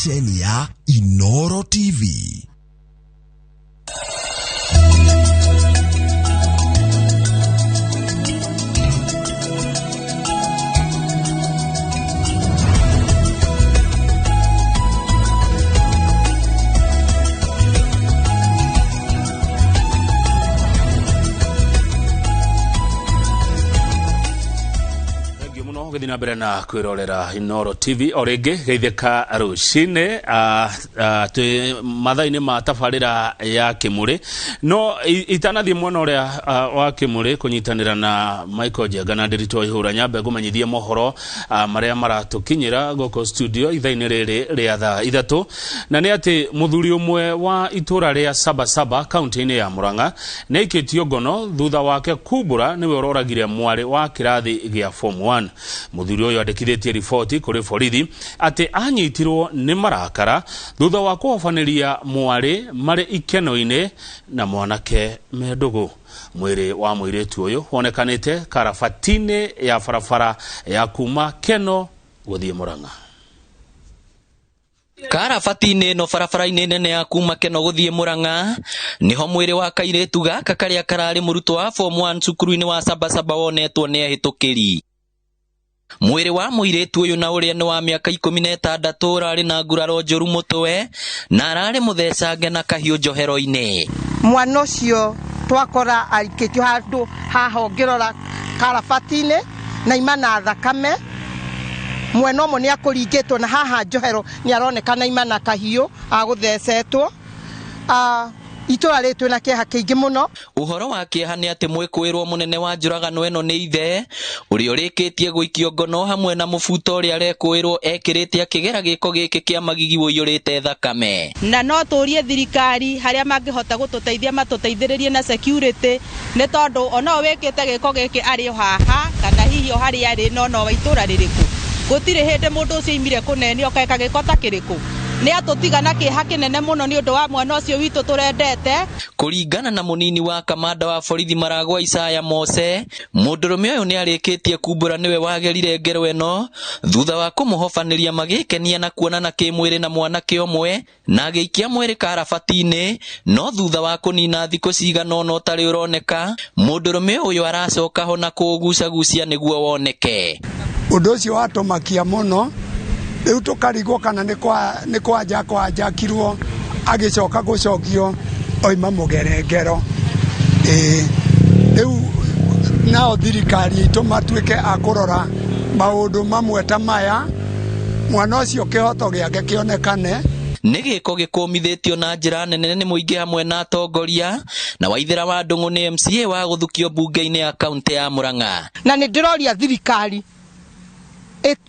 ceceni ya Inoro TV. Thengiũ mũno gũthiĩ na mbere na kwĩrorera Inoro TV o rĩngĩ geithĩka rũcinĩ twĩ mathaa-inĩ ma tabarĩra ya Kĩmũrĩ no itanathiĩ mwena ũrĩa wa Kĩmũrĩ kũnyitanĩra na Michael Njenga na Ndĩritũ Waihũra, nyambe ngũmenyithie mohoro marĩa maratũkinyĩra gũkũ studio ithaa-inĩ rĩrĩ rĩa thaa 3, na nĩ atĩ mũthuri ũmwe wa itũra rĩa Sabasaba kaunti-inĩ ya Murang'a nĩ aikĩtio ngono thutha wake kumbũra nĩwe ũroragire mwarĩ wa kĩrathi gĩa form 1. Mũthuri ũyũ andĩkithĩtie riboti kũrĩ borithi atĩ anyitirwo nĩ marakara thutha wa kũhobanĩria mwarĩ marĩ ikeno-inĩ na mwanake me ndũgũ. Mwĩrĩ wa mũirĩtu ũyũ wonekanĩte karabati-inĩ ya barabara ya kuma Keno gũthiĩ Murang'a. Karabati-inĩ ĩno barabara-inĩ nene ya kuma Keno gũthiĩ Murang'a niho mwĩrĩ wa kairĩtu gaka karĩa kararĩ mũrutwo wa form 1 cukuru-inĩ wa Sabasaba wonetwo nĩ ehĩtũkĩri. Mwĩrĩ wa mũirĩtu ũyũ na ũrĩa nĩ wa mĩaka 16 ũrarĩ na nguraro njũru mũtwe na ararĩ mũthecange na kahiũ njohero-inĩ. Mwana ũcio twakora aikĩtio handũ haha ũngĩrora karabati-inĩ na ima na thakame. Mwena ũmwe nĩ akũringĩtwo na haha njohero nĩ aronekana ima na kahiũ agũthecetwo. Itũra rĩrĩ twĩna kĩeha kĩingĩ mũno. Ũhoro wa kĩeha nĩ atĩ mwĩkũĩrwo mũnene wa njũragano ĩno nĩ ithe ũrĩa ũrĩkĩtie gũikio ngono hamwe na mũbuto ũrĩa arekũĩrwo ekĩrĩte akĩgera gĩko gĩkĩ kĩa magigi ũiyũrĩte thakame. Na no tũrie thirikari harĩa mangĩhota gũtũteithia matũteithĩrĩrie na security, nĩ tondũ ona ũyũ wĩkĩte gĩko gĩkĩ arĩ o haha kana hihi o harĩa arĩ no no wa itũra rĩrĩkũ. Gũtirĩ hĩndĩ mũndũ ũcio oimire kũnene ũkeka gĩko ta kĩrĩkũ. Nĩ atũtiga na kĩeha kĩnene mũno nĩ ũndũ wa mwana ũcio witũ tũrendete. Kũringana na mũnini wa kamanda wa borithi Maragwa Isaya Mose, mũndũrũme ũyũ nĩ arĩkĩtie kumbũra nĩwe wagerire ngero ĩno thutha wa kũmũhobanĩria magĩkenia na kuonana kĩmwĩrĩ na mwanake ũmwe na agĩikia mwĩrĩ karabati-inĩ, no thutha wa kũnina thikũ cigana ũna ũtarĩ ũroneka, mũndũrũme ũyũ aracoka ho na kũũgucagucia nĩguo woneke. Ũndũ ũcio watũmakia mũno, rĩu tũkarigwo kana nĩ kwanja kwanjakirwo agĩcoka gũcokio oima mũgerengero. Rĩu nao thirikari itũ matuĩke a kũrora maũndũ mamwe ta maya, mwana ũcio kĩhoto gĩake kĩonekane. Nĩ gĩko gĩkũmithĩtio na njĩra nene nĩ mũingĩ hamwe na atongoria, na Waithera wa Ndung'u nĩ MCA wa gũthukio mbunge-inĩ ya kaunti ya Murang'a. Na nĩ ndĩroria thirikari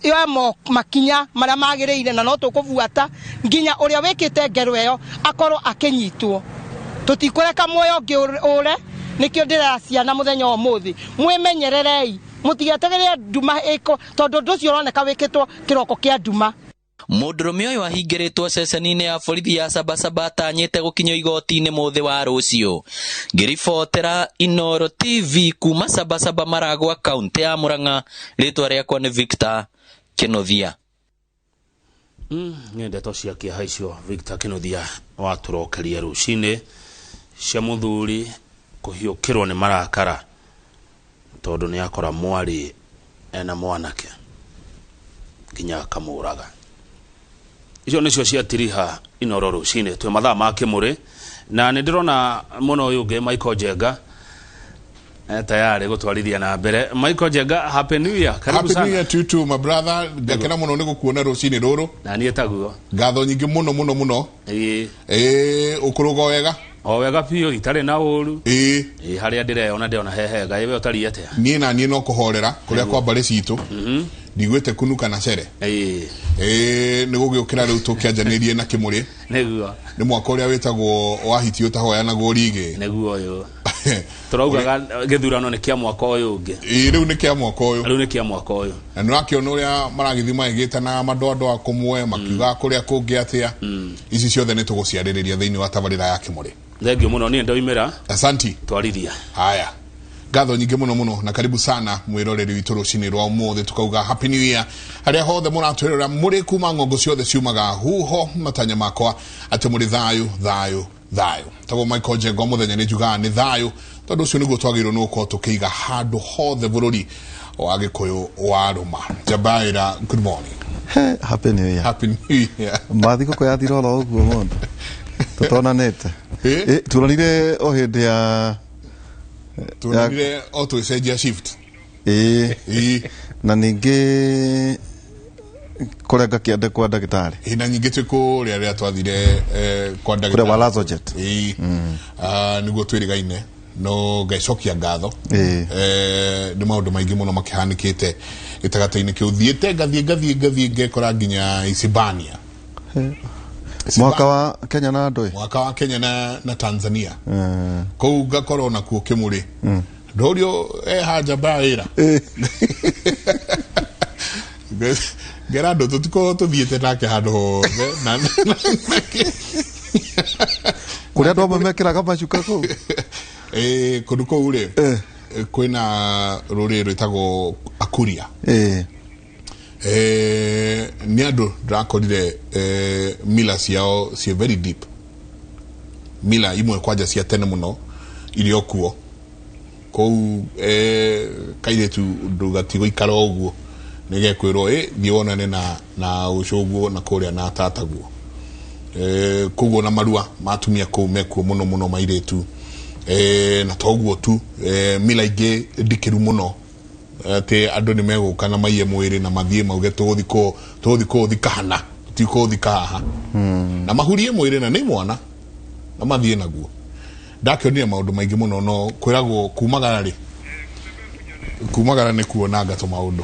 yoe makinya marĩa magĩrĩire na no tũkũbuata nginya ũrĩa wĩkĩte ngero ĩyo akorwo akĩnyitwo. Tũtikũreka muoyo ũngĩ ũre, nĩkĩo ndĩrera ciana mũthenya wa ũmũthĩ. Mwĩmenyererei, mũtigetagĩrĩre nduma ĩko, tondũ ũndũ ũcio ũroneka wĩkĩtwo kĩroko kĩa nduma. Mũndũrũme ũyũ ahingĩrĩtwo ceceni-inĩ ya borithi ya Sabasaba atanyĩte gũkinyio igoti-inĩ mũthĩ wa rũciũ. Ngĩribotera Inoro TV kuma Sabasaba Maragwa, kaunti ya Murang'a, rĩtwa rĩakwa nĩ Victor Kĩnuthia. Nĩ ndeto cia kĩeha icio Victor Kĩnuthia watũrokeria rũcinĩ cia mũthuri kũhiũkĩrwo nĩ marakara tondũ nĩ akora mwarĩ ena mwanake nginya akamũraga. Icio nĩcio cia tiriha Inoro rũcinĩ twĩ mathaa ma Kĩmũrĩ, na nĩ ndĩrona mũno ũyũ ũngĩ Michael Njenga tayari gũtwarithia na mbere. Michael Njenga, happy new year. Karibu Happy sana. New Year to you too, my brother. Ngakena mũno nĩ gũkuona rũcinĩ rũrũ. Na niĩ taguo. Ngatho nyingĩ mũno mũno mũno. Ũkũrũga wega? O wega biũ, itarĩ na ũru. Harĩa ndĩreyona ndĩrona he hega. Ĩ, we ũtariĩ atĩa? Niĩ na niĩ no kũhorera kũrĩa kwa mbarĩ citũ. Ndiguĩte kunuka na cere. Nĩ gũgĩũkĩra rĩu tũkĩanjanĩrie na Kĩmũrĩ. Nĩguo. Nĩ mwaka ũrĩa wĩtagwo wa hiti ũtahoyanagwo rigĩ. Nĩguo ũyũ. Tũraugaga gĩthurano nĩ kĩa mwaka ũyũ ũngĩ. Rĩu nĩ kĩa mwaka ũyũ. Rĩu nĩ kĩa mwaka ũyũ. Na nĩ ũrakĩona ũrĩa maragĩthiĩ magĩgĩtana madoadoa kũmwe, makiugaga kũrĩa kũngĩ atĩa. Ici ciothe nĩ tũgũciarĩrĩria thĩinĩ wa tabarĩra ya Kĩmũrĩ. Thengiũ mũno, niĩ ndoimĩra. Asanti. Twarithia. Haya. Ngatho nyingĩ mũno mũno na karibu sana mwĩroreri witũ rũcinĩ rwa ũmũthĩ, tukauga happy new year harĩa hothe mũratwĩrora mũrĩ kuma ng'ongo ciothe ciumaga huho. Matanya makwa atĩ mũrĩ thayũ thayũ thayũ. Tagwo Michael Njenga, mũthenya nĩ njugaga nĩ thayũ, tondũ ũcio nĩguo twagĩrĩirwo nĩ gũkorwo tũkĩiga handũ hothe bũrũri wa Gĩkũyũ wa rũma. Njabaira, good morning. Happy New Year. Happy New Year. Mathigũkũ yathira oro ũguo mũndũ tũtonanĩte. Tuonanire o hĩndĩ ya Tuonanire o tũgĩcenjia shift. Ĩĩ, na ningĩ kũrenga kĩande kwa ndagĩtarĩ. Ĩ, na nyingĩ twĩ kũrĩa rĩrĩa twathire kwa ndagĩtarĩ. Kũrĩa wa Lazojet. Ĩĩ. Ah, nĩguo twĩrĩgaine no ngaicokia ngatho. Nĩ maũndũ maingĩ mũno makĩhanĩkĩte gĩtagatĩ-inĩ kĩu, thiĩte ngathiĩ ngathiĩ ngathiĩ ngekora nginya Isibania. Mwaka wa Kenya na andũ. Mwaka wa Kenya na Tanzania. Kũu ngakorwo nakuo kĩmũrĩ ndũrio hanja wĩra ngera andũ tũtikorwo tũthiĩte nake handũ hothe Kũrĩa andũ amwe mekĩraga macuka kũu. Kũndũ kũu rĩ, kwĩna rũrĩrĩ rwĩtagwo Akuria. Nĩ andũ ndĩrakorire mila ciao ciĩ very deep, mila imwe kwanja cia tene mũno iria kuo kũu. Kairĩtu ndũgatigũikara ũguo, nĩgekwĩrwo ĩ thiĩ wonane na ũcũguo na kũrĩa na tataguo. Koguo na marua matumia kũu mekuo mũno mũno mairĩtu. Na toguo tu, mila ingĩ ndikĩru mũno atĩ andũ nĩ megũka na maiye mwĩrĩ na mathiĩ mauge tũgũthi kũ tũgũthi kũũthika hana, tũtikũũthika haha, na mahurie mwĩrĩ na nĩ mwana na mathiĩ naguo. Ndakĩonire maũndũ maingĩ mũno, no kwĩragwo kumagara rĩ, kumagara nĩ kuonanga tũmaũndũ.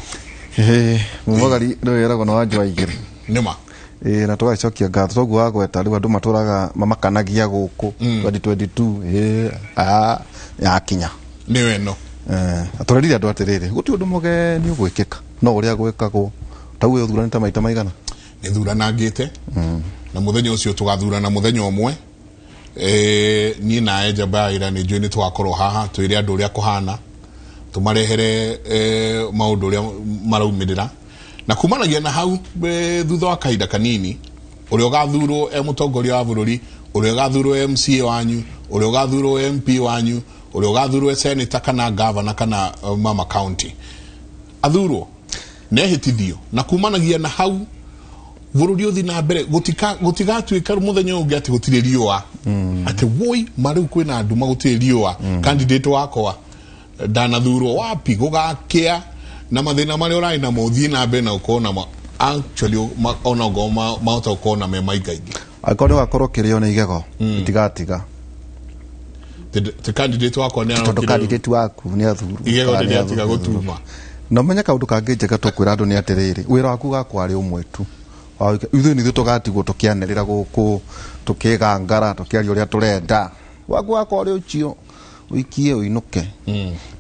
Mumagari rĩu ĩragwo na wanjũ wa igĩrĩ. Nĩma. Ĩĩ, na tũgacokia ngatho toguo wagweta rĩu andũ matũraga mamakanagia gũkũ 2022 ĩĩ yakinya. Nĩyo ĩno. Atũrerire andũ atĩrĩrĩ, gũtirĩ ũndũ mũgeni ũgwĩkĩka no ũrĩa gwĩkagwo tau ũyũ ũthuranĩte maita maigana. Nĩ thuranangĩte na mũthenya ũcio tũgathurana mũthenya ũmwe. Niĩ nawe Njabaira nĩ njũĩ nĩ tũgakorwo haha twĩre andũ ũrĩa kũhana, tũmarehere maũndũ ũrĩa maraumĩrĩra, na kumanagia na hau thutha wa kahinda kanini ũrĩa ũgathurwo e mũtongoria wa bũrũri, ũrĩa ũgathurwo MCA wanyu, ũrĩa ũgathurwo MP wanyu, ũrĩa ũgathurwo senator kana governor kana mama county athurwo nehĩtithio, na kumanagia na hau bũrũri ũthi na mbere. Gũtigatuĩka mũthenya ũngĩ atĩ gũtirĩ riũa, atĩ woi ma rĩu kwĩna nduma, gũtirĩ riũa, candidate wakwa ndanathurwo wapi, gũgakĩa na mathĩna marĩa ũrarĩ namo ũthiĩ na mbere na ũkorwo namo actually ona ongorwo mahota gũkorwo na me maingaingĩ. Angĩkorwo nĩ ũgakorwo ũkĩrĩo nĩ igego itigatiga. Te candidate wakwa nĩ tondũ arokire candidate waku nĩ athurwo igego kana nĩ rĩrĩa atiga athurwo. gũtuma. Na ũmenye kaũndũ kangĩ njega tũkwĩra andũ nĩ atĩrĩrĩ, wĩra waku ũgakorwo arĩ ũmwe tu. Ithuĩ nĩ ithuĩ tũgatigwo tũkĩanĩrĩra gũkũ tũkĩgangara tũkĩaria ũrĩa tũrenda, waku wakorwo arĩ ũcio ũikie ũinũke.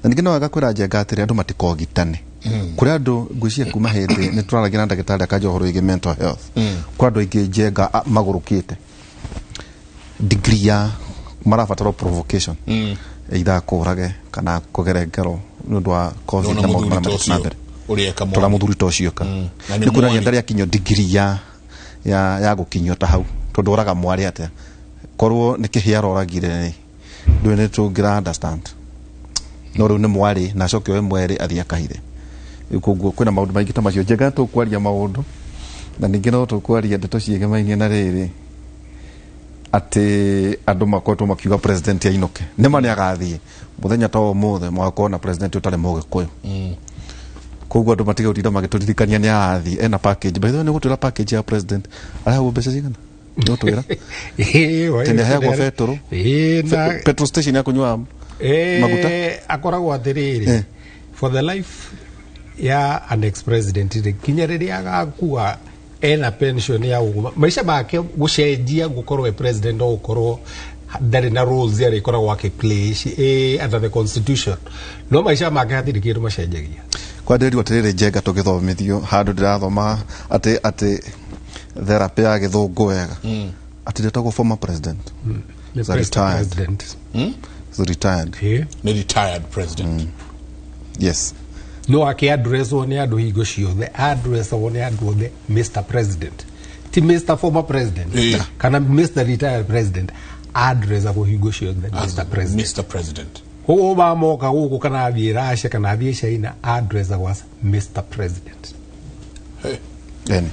Na ningĩ no wega kwĩra Njenga atĩrĩ, andũ matikogitane. Kũrĩ andũ ngwĩciria kuma hĩndĩ nĩ tũraragia na ndagĩtarĩ akanja ũhoro wĩgiĩ mental health, kũrĩ andũ aingĩ Njenga magũrũkĩte degree ya marabatara provocation, either akũrage kana kũgere ngero nĩ ũndũ wa COVID Nona na maũndũ mũthuri marĩa ta marathiĩ na ũcio mbere. ũrĩa eka Tũra mwana. mũthuri ta ũcio ka Na nĩ nĩ kuonania mwarĩ. ndarĩ akinyio degree ya gũkinyio ta hau, tondũ oraga mwarĩ atĩa? Korwo nĩ kĩhĩa aroragire rĩ, ndũĩ nĩ tũngĩra understand, no rĩu nĩ mwarĩ na acoke oe mwerĩ athiĩ akahithe. Rĩu koguo kwĩna maũndũ maingĩ ta macio Njenga tũkwaria maũndũ, na ningĩ no tũkwaria ndeto ciĩgemainie na rĩrĩ atĩ andũ makoretwo makiuga president ainũke, nĩma nĩ agathiĩ mũthenya ta ũmũthĩ mũgakorwo na president ũtarĩ mũgĩkũyũ. Koguo andũ matige gũtinda magĩtũririkania nĩ arathiĩ ena package. By the way, nĩ gũtwĩra package ya president arahagwo mbeca cigana? Nĩ gũtwĩra Atĩ nĩ aheagwo betũrũ? Petrol station ya kũnyua maguta? Akoragwo atĩrĩrĩ, for the life ya an ex president rĩ, kinya rĩrĩa agakua ena pension ya ũguo maica make gũcenjia gũkorwo e president, no gũkorwo ndarĩ na roles arĩkoragwo akĩplay under the constitution, no maica make hatirĩ kĩndũ macenjagia. Kwanderio atĩrĩrĩ Njenga, tũgĩthomithio handũ ndĩrathoma atĩ therapy ya gĩthũngũ wega atĩ ndetagwo former president The is a retired president. Is Retired. Nĩ retired president. Yes. No akĩaddresswo nĩ andũ hingo ciothe, addressagwo nĩ andũ othe Mr President, ti Mr Former President kana Mr Retired President, addressagwo hingo ciothe Mr President. Mr President. Koguo Obama oka gũkũ kana athiĩ Russia kana athiĩ China, addressagwo as Mr President. Eni.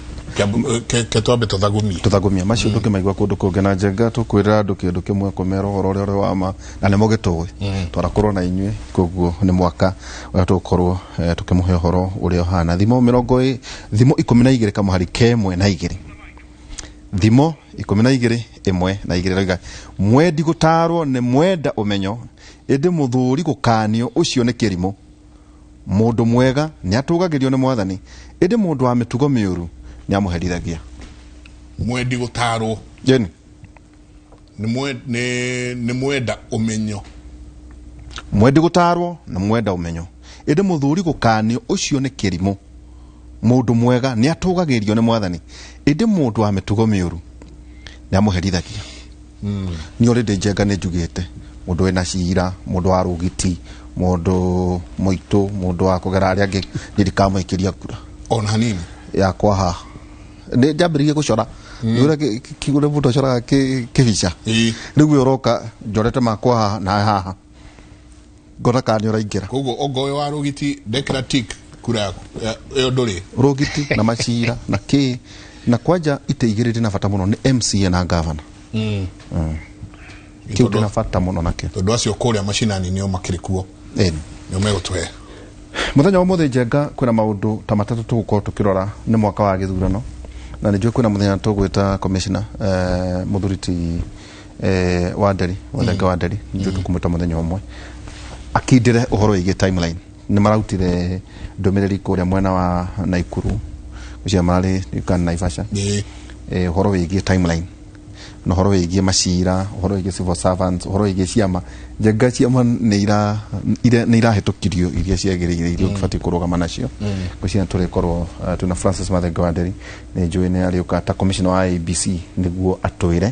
Ke twambe tũthagumie. Tũthagumia macio ndũkĩmaigua kũndũ kũngĩ na njenga tũkwĩrĩra andũ kĩndũ kĩmwe kũmera ũhoro ũrĩa ũrĩ wa ma na nĩ mũgĩtũĩ twarakorwo na inyuĩ koguo nĩ mwaka ũrĩa tũgũkorwo tũkĩmũhe ũhoro ũrĩa ũhana. Thimo mĩrongo ĩ thimo 12 kamũhari kemwe na igĩrĩ, thimo 12 ĩmwe na igĩrĩ rauga mwendi gũtarwo nĩ mwenda ũmenyo ĩndĩ mũthuri gũkanio ũcio nĩ kĩrimũ. Mũndũ mwega nĩ atũgagĩrio nĩ mwathani ĩndĩ mũndũ wa mĩtugo mĩũru nĩ amũherithagia. Mwendi gũtarwo Jeni. Nĩ mwenda ũmenyo. Mwendi gũtarwo nĩ mwenda ũmenyo ĩndĩ mũthuri gũkanio ũcio nĩ kĩrimũ. Mũndũ mwega nĩ atũgagĩrio nĩ mwathani ĩndĩ mũndũ wa mĩtugo mĩũru nĩ amũherithagia. Niĩ already njenga nĩ njugĩte mũndũ wĩna cira, mũndũ wa rũgiti, mũndũ mũitũ, mũndũ wa kũgera arĩa angĩ niĩ ndikamũikĩria kura ona hanini yakwa haha. Nĩ njambĩrĩirie gũcora nĩ ũrĩa ũrĩa mũndũ acoraga kĩbica rĩu we ũroka njorete makwa haha na haha ngona kana nĩ ũraingĩra. Koguo ongo wa rũgiti ndekĩra tick kura yaku ĩyo ndũrĩ rũgiti na macira na kĩ na kwanja itĩ igĩrĩ ndĩ na bata mũno nĩ MCA na governor. Kĩu ndĩ na bata mũno nakĩo tondũ acio kũrĩa macinani nĩo makĩrĩ kuo nĩo megũtũhe. Mũthenya wa ũmũthĩ njenga kwĩna maũndũ ta matatũ tũgũkorwo tũkĩrora nĩ mwaka wa gĩthurano na nĩ njũĩ kwĩna mũthenya tũgwĩta commissioner mũthuri ti Wanderi Wathenge Wanderi nĩ njũĩ tũkũmwĩta mũthenya ũmwe akindĩre ũhoro wĩgiĩ timeline. Nĩ marautire ndũmĩrĩri kũrĩa mwena wa Naikuru ũcio marĩ kana Naivasha ũhoro wĩgiĩ timeline na ũhoro wĩgiĩ macira, ũhoro wĩgiĩ civil servants, ũhoro wĩgiĩ ciama. Njenga ciama nĩ irahĩtũkirio iria ciagĩrĩire iria ũbatiĩ kũrũgama nacio. Ngwĩciria tũrĩkorwo twĩna Francis Mathenge Wanderi nĩ njũĩ nĩ arĩũka ta commissioner wa ABC nĩguo atwĩre.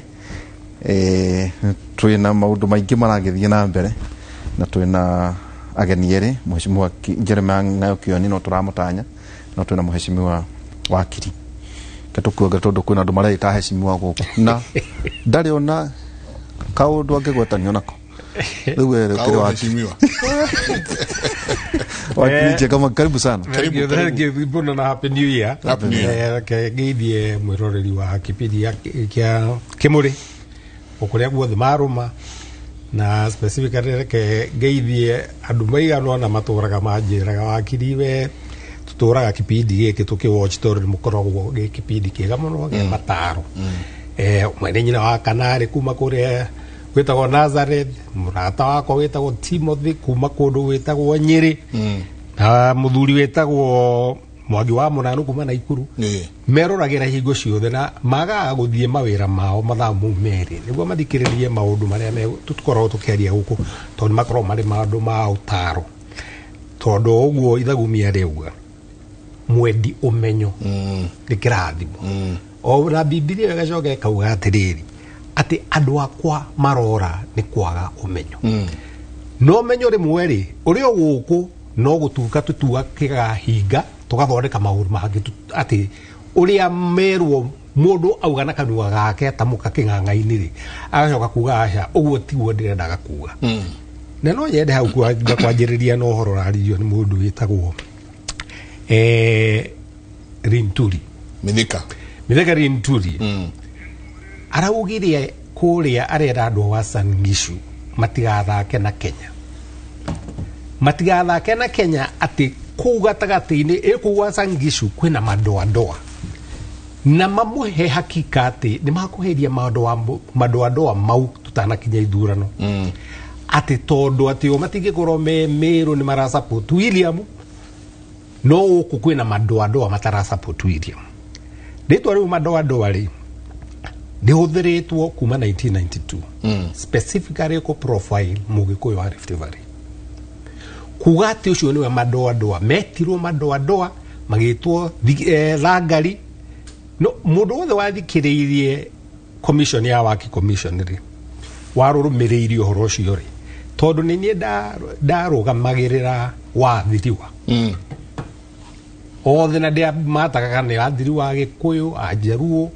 Twĩna maũndũ maingĩ maragĩthiĩ na mbere na twĩna ageni erĩ, Mheshimiwa Jeremiah Ng'ayo Kĩoni no tũramũtanya, no twĩna Mheshimiwa Wakiri tũkuongerera tondũ kwĩna andũ mareĩta heshimiwa gũkũ na ndarĩ ona kaũndũ angĩgwetanio nako rĩu we ũkĩrĩ wakiri njega, karibu sana. Karibu na Happy New Year. Reke ngeithie mwĩroreri wa kĩbindi kĩa Kĩmũrĩ o kũrĩa guothe marũma na specifically reke ngeithie andũ maigana ũna matũraga manjĩraga wakiri we tũtũraga kĩbindi gĩkĩ tũkĩwatch tondũ nĩ mũkoragwo gĩ kĩbindi kĩega mũno gĩa mataro. Mwene nyina wa Kanarĩ kuma kũrĩa gwĩtagwo Nazareth, mũrata wakwa wĩtagwo Timothy kuma kũndũ gwĩtagwo Nyĩrĩ na mũthuri wĩtagwo Mwangi wa Mũnanu kuma Naikuru. Meroragĩra hingo ciothe na magaga gũthiĩ mawĩra mao mathaa mau merĩ nĩguo mathikĩrĩrie maũndũ marĩa tũkoragwo tũkĩaria gũkũ tondũ nĩ makoragwo marĩ maũndũ ma ũtaro. Tondũ ũguo ithagumia rĩauga mwendi ũmenyo nĩ kĩrathimo. O na Bibilia ĩgacoka ĩkauga atĩrĩrĩ atĩ andũ akwa marora nĩ kwaga ũmenyo. No ũmenyo rĩmwe rĩ ũrĩ o gũkũ no gũtuka tũtua kĩgahinga tũgathondeka maũndũ mangĩ atĩ ũrĩa merwo mũndũ auga na kanua gake atamũka kĩng'ang'a-inĩ rĩ agacoka kuga aca ũguo tiguo ndĩrendaga kuga. Na no nyende hau kwanjĩrĩria na ũhoro ũraririo nĩ mũndũ wĩtagwo Rinturi Mithika Rinturi. Araugire kũrĩa arera andũ a Uasin Gishu matigathake na Kenya, matigathake na Kenya atĩ kũu gatagatĩ-inĩ kũu Uasin Gishu kwĩna madoadoa na mamũhe hakika atĩ nĩ makũheria madoadoa mau tũtanakinya ithurano. Atĩ tondũ atĩ o matingĩkorwo me Meru nĩ marasupport William no gũkũ kwĩna madoadoa matarasupport William. Rĩtwa rĩu madoadoa rĩ rĩhũthĩrĩtwo kuma 1992 specifically kũ profile Mũgĩkũyũ wa Rift Valley kuga atĩ ũcio nĩwe madoadoa metirwo madoadoa magĩtwo thangari. No mũndũ wothe wathikĩrĩirie commission ya Waki Commission rĩ warũrũmĩrĩirie ũhoro ũcio rĩ Tondũ nĩ niĩ ndarũgamagĩrĩra wathiriwa othe na ndĩamataga kana nĩ athiriwa Agĩkũyũ, Ajaruo,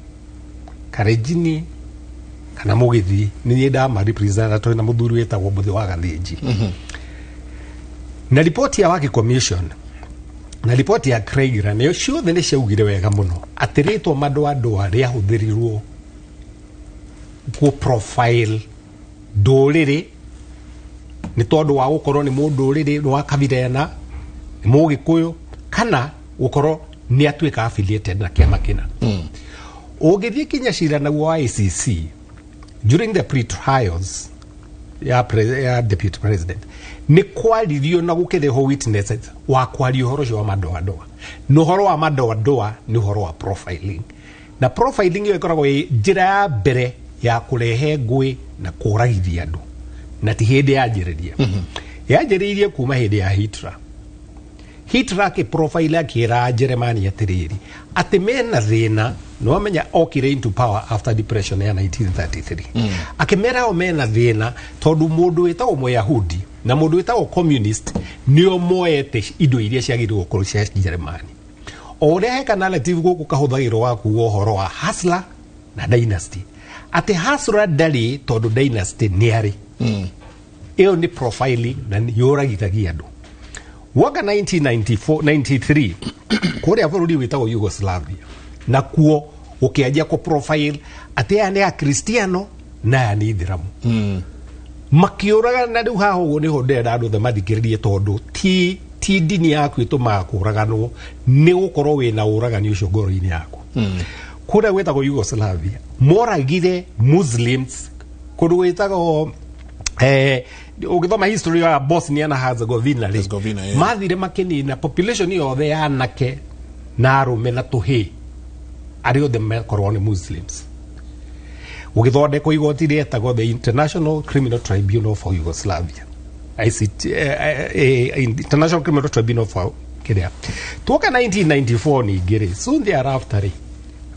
Karenjini kana Mũgĩthi, nĩ niĩ ndamarepresent twĩ na mũthuri wĩtagwo Mũthĩ wa Gathĩnji. Na riboti ya Waki Commission na riboti ya Kriegler nĩyo ciothe nĩ ciaugire wega mũno atĩ rĩtwa Madoadoa rĩahũthĩrirwo kũ profile ndũrĩrĩ nĩ tondũ wa gũkorwo nĩ mũndũrĩrĩ, nĩ wa kabira ĩna, nĩ Mũgĩkũyũ, kana gũkorwo nĩ atuĩka affiliated na kĩama kĩna. Ũngĩthiĩ kinya cira naguo wa ICC during the pre-trials ya deputy president, nĩ kwaririo na gũkĩrehwo witnesses wa kwaria ũhoro ũcio wa madoadoa, na ũhoro wa madoadoa nĩ ũhoro wa profiling, na profiling ĩyo ĩkoragwo ĩ njĩra ya mbere ya kũrehe ngũĩ na kũragithia andũ, na ti hĩndĩ yanjĩrĩria, yanjĩrĩirie kuma hĩndĩ ya Hitler. Hitler akĩ profile akĩra Jeremani atĩrĩrĩ atĩ mena thĩna, nĩ wamenya okire into power after depression ya 1933, akĩmera o mena thĩna tondũ mũndũ wĩtagwo Mũyahudi na mũndũ wĩtagwo communist nĩo moete indo iria ciagĩrĩirwo gũkorwo cia Jeremani. O ũrĩa heka narrative gũkũ kahũthagĩrwo wa kuga ũhoro wa hustler na dynasty, atĩ hustler ndarĩ tondũ dynasty nĩ arĩ. Ĩyo nĩ profiling na nĩ yũragithagia andũ. Mwaka 1994 93 kũrĩa bũrũri wĩtagwo Yugoslavia nakuo gũkĩanjia kũ profile atĩ aya nĩ akristiano na aya nĩ ithĩramu, makĩũragana. Rĩu haha ũguo nĩho ndĩrenda andũ othe mathikĩrĩrie, tondũ ti ndini yaku ĩtũmaga kũraganwo, nĩ gũkorwo wĩna ũragani ũcio ngoro-inĩ yaku. Kũrĩa gwĩtagwo Yugoslavia moragire Muslims kũndũ gwĩtagwo ũgĩthoma history ya Bosnia na Herzegovina rĩ, Herzegovina, yeah. Mathire makĩnina population yothe ya anake na arũme na tũhĩĩ arĩa othe makorwo nĩ Muslims. Gũgĩthondekwo igoti rĩetagwo the International Criminal Tribunal for Yugoslavia, ICT, International Criminal Tribunal for kĩrĩa. Tuoka 1994 ningĩ rĩ, soon thereafter rĩ,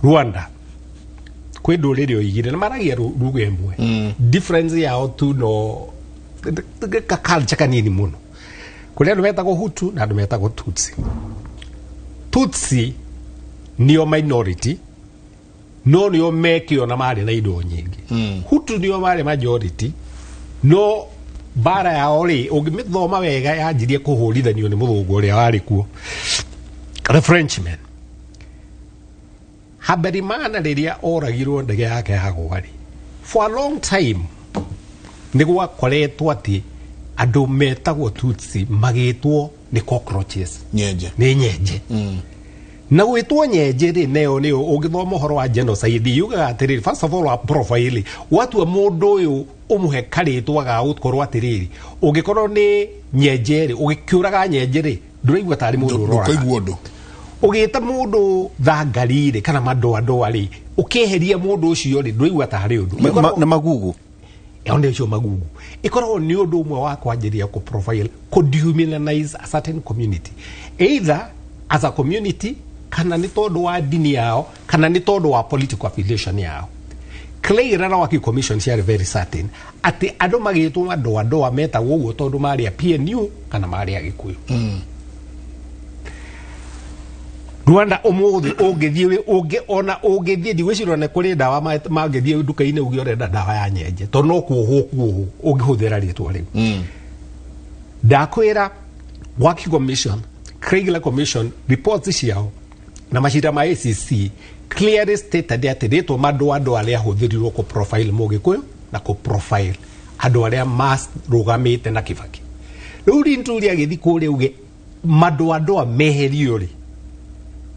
Rwanda kwĩ ndũrĩrĩ o igĩrĩ na maragia lugha ĩmwe, difference yao tu no ka culture kanini mũno. Kũrĩ andũ metagwo Hutu na andũ metagwo Tutsi. Tutsi nĩo minority, no nĩo mekĩo na marĩ na indo nyingĩ. Hutu nĩo marĩ majority, no mbara yao rĩ, ũngĩmĩthoma wega, yanjirie kũhũrithanio nĩ mũthũngũ ũrĩa warĩ kuo, the Frenchman Habyarimana, rĩrĩa oragirwo ndege yake yagwa rĩ. For a long time nĩ gwakoretwo atĩ andũ metagwo Tutsi magĩtwo nĩ cockroaches. Nyenje. Nĩ nyenje. Na gwĩtwo nyenje rĩ, nayo nĩyo ũngĩthoma ũhoro wa genocide yugaga atĩrĩrĩ, first of all, wa profile watua mũndũ ũyũ ũmũhe karĩtwa ga gũkorwo atĩrĩrĩ, ũngĩkorwo nĩ nyenje rĩ, ũgĩkĩũraga nyenje rĩ, ndũraigua tarĩ mũndũ ũroraga. Ndũkaigua ũndũ. Ũgĩta mũndũ thangari rĩ, kana madoadoa rĩ, ũkĩeheria mũndũ ũcio rĩ, ndũraigua tarĩ ũndũ. Nĩ magugu. Ĩyo nĩ ũcio magugu ĩkoragwo nĩ ũndũ ũmwe wa kwanjĩrĩria kũ profile, kũ dehumanize a certain community, either as a community kana nĩ tondũ wa ndini yao kana nĩ tondũ wa political affiliation yao. Clay na Waki Commission ciarĩ very certain atĩ andũ magĩtwo madoadoa metagwo ũguo tondũ marĩ a PNU kana marĩ a Gĩkũyũ. Rwanda ũmũthĩ ũngĩthiĩ, ũngĩ ona ũngĩthiĩ, ndigwĩciria nĩ kũrĩ ndawa mangĩthiĩ nduka-inĩ uge ũrenda ndawa ya nyenje, tondũ no kuohwo kuohwo ũngĩhũthĩra rĩtwa rĩu. Ndakwĩra Waki Commission, Kriegler Commission reports ciao na macira ma ACC clearly stated atĩ rĩtwa madoadoa rĩahũthĩrirwo kũ profile Mũgĩkũyũ na kũ profile andũ arĩa marũgamĩte na Kibaki. Rĩu Linturi agĩthiĩ kũrĩa uge madoadoa meherio rĩ,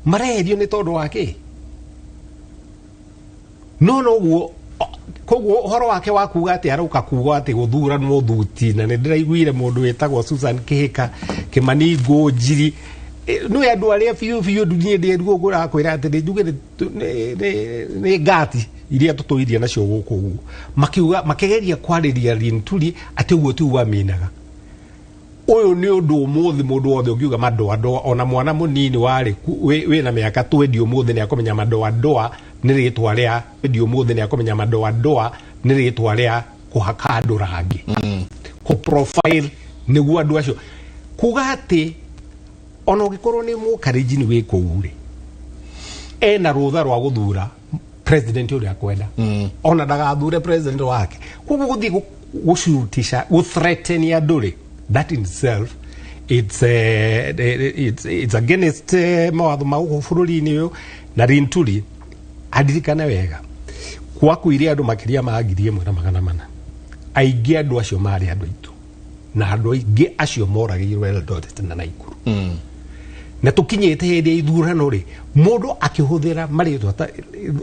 mareherio nĩ tondũ wa kĩ? No noguo koguo ũhoro wake wa kuga atĩ arauka kuga atĩ gũthuranwo thuti, na nĩ ndĩraiguire mũndũ wĩtagwo Susan Kĩhĩka Kĩmani Ngũnjiri, nĩ andũ arĩa biũ biũ niĩ ndĩruo ngũrakwĩra atĩ nĩ njuge nĩ ngati iria tũtũirie nacio gũkũ ũguo, makiuga makĩgeria kwarĩria Linturi atĩ ũguo ti waminaga. Ũyũ nĩ ũndũ ũmũthĩ mũndũ wothe ũngiuga madoadoa, ona mwana mũnini warĩ wĩna mĩaka 20 ũmũthĩ nĩ akũmenya madoadoa nĩ rĩtwa rĩa, ndi ũmũthĩ nĩ akũmenya madoadoa nĩ rĩtwa rĩa kũhaka andũ rangi. Kũ profile nĩguo andũ acio kuga atĩ ona ũngĩkorwo nĩ mũkarenjini wĩ kũu rĩ, ena rũtha rwa gũthura president ũrĩa akwenda, ona ndagathure president wake. Koguo gũthiĩ gũcurutisha, gũthreaten andũ rĩ, that in itself it's against mawatho ma gũkũ bũrũri-inĩ ũyũ. Na Linturi aririkane wega, gwakuire andũ makĩria ma 1,400. Aingĩ andũ acio marĩ andũ aitũ, na andũ aingĩ acio moragĩirwo Eldoret na Naikuru. Na tũkinyĩte hĩndĩ ya ithurano rĩ, mũndũ akĩhũthĩra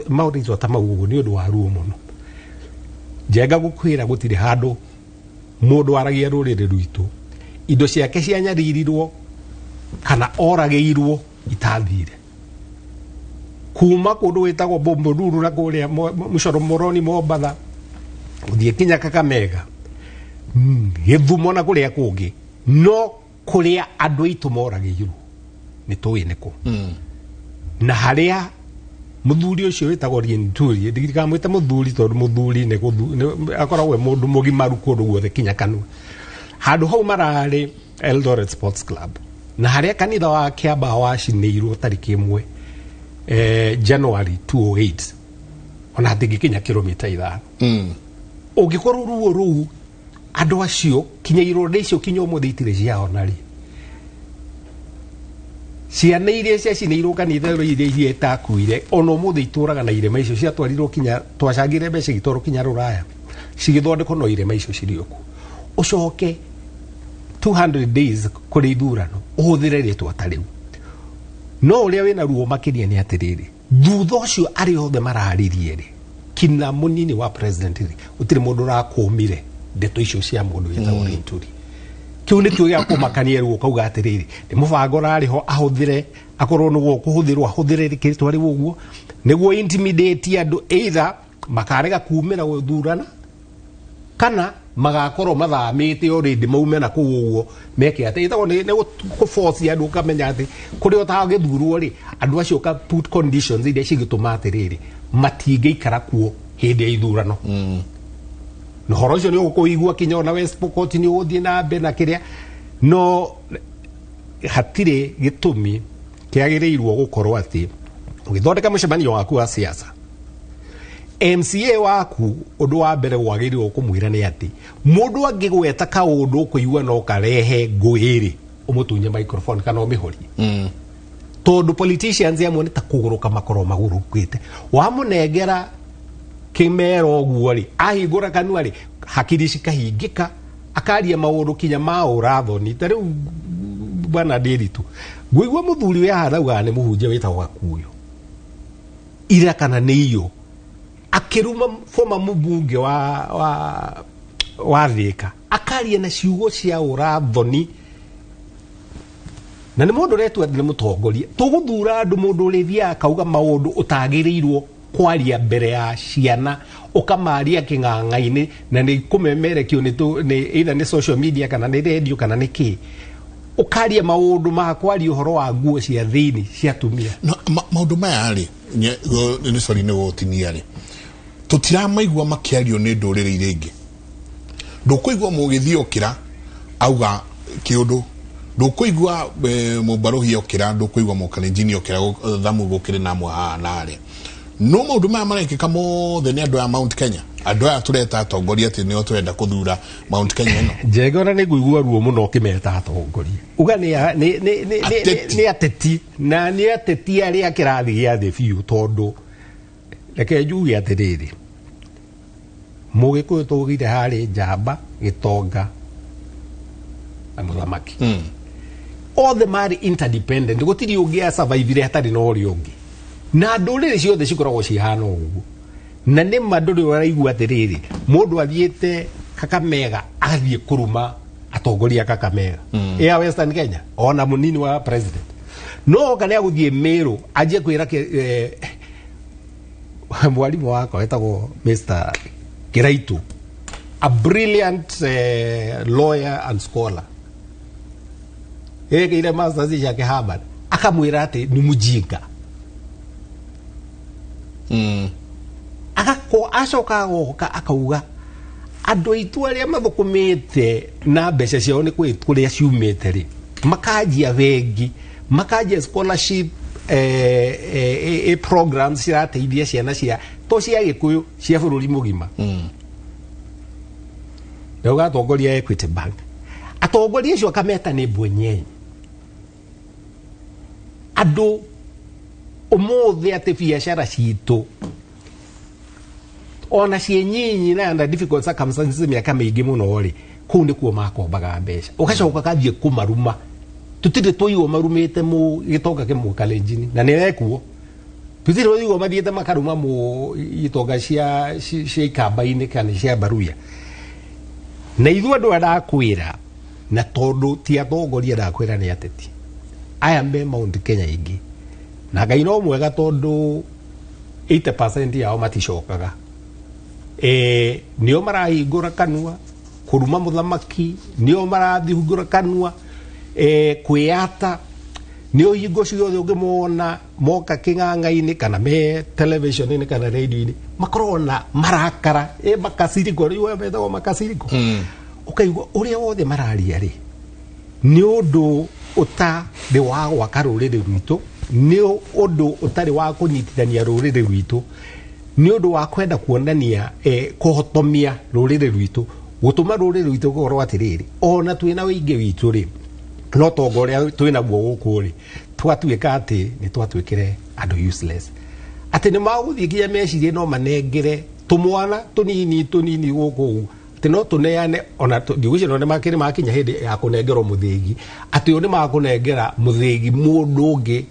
marĩtwa ta mau ũguo nĩ ũndũ wa ruo mũno. Njenga gũkwĩra, gũtirĩ handũ mũndũ aragia rũrĩrĩ rwitũ indo ciake cianyaririrwo kana oragĩirwo itathire kuma kũndũ gwĩtagwo Bombolulu na kũrĩa Mũcoromoroni, Mombatha, gũthiĩ kinya Kakamega, Gĩthumo na kũrĩa kũngĩ. No kũrĩa andũ aitũ moragĩirwo nĩ tũĩ nĩkũ. Na harĩa mũthuri ũcio wĩtagwo Linturi, ndikamwĩte mũthuri tondũ mũthuri nĩ akoragwo e mũndũ mũgimaru kũndũ guothe kinya kanua, handũ hau mararĩ Eldoret Sports Club na harĩa kanitha wa Kiambaa wacinĩirwo tarĩki 1 January 208, ona hatingĩkinya kilomita 5. Ũngĩkorwo ruo rũu andũ acio kinya ironda icio kinya ũmũthĩ itirĩ ciahona rĩ, ciana iria ciacinĩirwo kanitha iria itakuire ona ũmũthĩ itũraga na irema icio ciatwarirwo kinya twacangire mbeca igĩtwarwo kinya rũraya cigĩthondekwo, no irema icio cirĩ o kuo. Ũcoke 200 days kũrĩ ithurano ũhũthĩre rĩtwa ta rĩu. No ũrĩa wĩna ruo makĩria nĩ atĩrĩrĩ, thutha ũcio arĩa othe mararirie rĩ, kina mũnini wa president rĩ, gũtirĩ mũndũ ũrakũmire ndeto icio cia mũndũ wĩtagwo Linturi. Kĩu nĩkĩo gĩa kũmakania. Rĩu ũkauga atĩrĩrĩ, nĩ mũbango ũrarĩ ho ahũthĩre, akorwo nĩguo kũhũthĩrwo ahũthĩre rĩtwa rĩu ũguo nĩguo intimidate andũ, either makarega kumĩra gũthurana kana magakorwo mathamĩte already maume na kũu ũguo meke atĩ ĩtagwo nĩ kũforce andũ. Ũkamenya atĩ kũrĩa ũtagĩthurwo rĩ, andũ acio ũka put conditions iria cigĩtũma atĩrĩrĩ matingĩikara kuo hĩndĩ ya ithurano. Na ũhoro ũcio nĩ ũkũigua kinya ona West Pokot nĩ ũgũthiĩ na mbere na kĩrĩa, no hatirĩ gĩtũmi kĩagĩrĩirwo gũkorwo atĩ ũgĩthondeka mũcemanio waku wa siasa, MCA waku, ũndũ wa mbere wagĩrĩirwo kũmwĩra nĩ atĩ mũndũ angĩgweta kaũndũ ũkũigua no karehe ngũĩ rĩ, ũmũtunye microphone kana ũmĩhorie, tondũ politicians amwe nĩ ta kũgũrũka makorwo magũrũkĩte. Wamũnengera kĩmera ũguo rĩ, ahingũra kanua rĩ, hakiri cikahingĩka, akaria maũndũ kinya ma ũrathoni. Ta rĩu bwana Ndiritu, ngũigua mũthuri wĩ haha araugaga nĩ mũhunjia wĩtagwo Gakuyo ira kana nĩ iyo, akĩruma former mũmbunge wa Thĩka, akaria na ciugo cia ũrathoni, na nĩ mũndũ ũretua nĩ mũtongoria. Tũgũthura andũ mũndũ ũrĩthiaga akauga maũndũ ũtagĩrĩirwo kwaria mbere ya ciana, ũkamaria kĩng'ang'a-inĩ na nĩ kũmemerekio nĩ either nĩ social media kana nĩ radio kana nĩ kĩ, ũkaria maũndũ ma kwaria ũhoro wa nguo cia thĩinĩ cia atumia. No, maũndũ maya rĩ, nĩ sorry nĩ gũtinia rĩ, tũtiramaigua makĩario nĩ ndũrĩrĩ iria ingĩ. Ndũkũigua mũgĩthiĩ okĩra auga kĩũndũ, ndũkũigua mũmbarũhi okĩra, ndũkũigua mũkalenjini okĩra, thamu gũkĩrĩ na amwe haha na harĩa. No maũndũ maya marekĩka mothe nĩ andũ aya Mount Kenya, andũ aya tũreta atongoria atĩ nĩo tũrenda kũthura Mount Kenya ĩno. Njega, ona nĩ ngũigua ruo mũno ũkĩmeta atongoria, uga nĩ Ateti. Nĩ ateti, na nĩ ateti arĩa kĩrathi gĩa thĩ biũ, tondũ reke njuge atĩrĩrĩ, mũgĩkũyũ tũgire harĩ njamba, gĩtonga na mũthamaki. Othe marĩ interdependent, gũtirĩ ũngĩ asurvivire hatarĩ na ũrĩa ũngĩ, na ndũrĩrĩ ciothe cikoragwo cihana ũguo. Na nĩ ma ndũrĩ ũraigua atĩrĩrĩ, mũndũ athiĩte Kakamega agathiĩ kũruma atongoria a Kakamega, ya Western Kenya, ona mũnini wa president, no oka nĩ agũthiĩ Meru anjie kwĩra mwarimũ wakwa wetagwo Mr. Kiraitu, a brilliant lawyer and scholar, ekĩire masters ciake Harvard, akamwĩra atĩ nĩ mũjinga. Agako acoka agoka akauga Andũ aitũ arĩa mathũkũmĩte na mbeca ciao nĩ kwĩ kũrĩa ciumĩte rĩ, makanjia bengi, makanjia scholarship, programs cirateithia ciana cia to cia Gĩkũyũ, cia bũrũri mũgima. Na ũgatongoria Equity Bank, atongoria acio akameta nĩ mbwenyenye. Andũ ũmũthĩ atĩ biacara citũ ona ciĩ nyinyi na under difficult circumstances mĩaka mĩingĩ mũno rĩ, kũu nĩkuo makombaga mbeca, ũgacoka ũgathiĩ kũmaruma. Tũtirĩ tũigwo marumĩte mu gĩtonga kĩmwe Kalenjin, na nĩ rekuo tũtirĩ tũigwo mathiĩte makaruma mu itonga cia ikamba-inĩ kana cia Baruya. Na ithuĩ andũ aya ndakwĩra, na tondũ ti atongoria ndakwĩra, nĩ ateti aya me Mount Kenya ingĩ, na Ngai no mwega tondũ 80% yao maticokaga. Nĩo marahingũra kanua kũruma mũthamaki, nĩo marathihingũra kanua kwĩyata, nĩo hingo ciothe ũngĩmona moka kĩng'ang'a-inĩ kana me television-inĩ kana radio-inĩ makoragwo na marakara, makasiriko, rĩu metagwo makasiriko. Ũkaigua ũrĩa wothe mararia rĩ, nĩ ũndũ ũtarĩ wa gwaka rũrĩrĩ rwitũ, nĩ ũndũ ũtarĩ wa kũnyitithania rũrĩrĩ rwitũ, nĩ ũndũ wa kwenda kuonania, kũhotomia rũrĩrĩ rwitũ, gũtũma rũrĩrĩ rwitũ gũkorwo atĩrĩrĩ, ona twĩna ũingĩ witũ rĩ, no tonga ũrĩa twĩnaguo gũkũ rĩ, twatuĩka atĩ nĩ twatuĩkire andũ useless, atĩ nĩ magũthiĩ nginya mecirie no manengere tũmwana tũnini tũnini gũkũ ũguo, atĩ no tũneane ona ndigwĩciria no nĩ makinya hĩndĩ ya kũnengerwo mũthĩgi, atĩ ũyũ nĩ makũnengera mũthĩgi mũndũ ũngĩ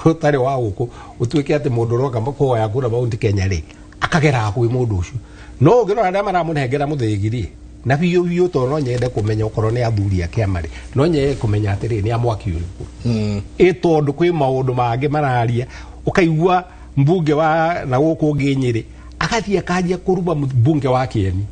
ũtarĩ wa gũkũ, ũtuĩke atĩ mũndũ ũroka kũhoya kura Mount Kenya rĩ, akagera kwĩ mũndũ ũcio. No ũngĩrora arĩa maramũnengera mũthĩgi rĩ, na biũ biũ, tondũ no nyende kũmenya okorwo nĩ athuri a kĩama rĩ, no nyende kũmenya atĩrĩ, nĩ a mwaki ũrĩkũ? Ĩ tondũ kwĩ maũndũ mangĩ mararia, ũkaigua mbunge wa na gũkũ ũngĩ Nyĩrĩ agathiĩ akanjia kũruma mbunge wa Kĩeni,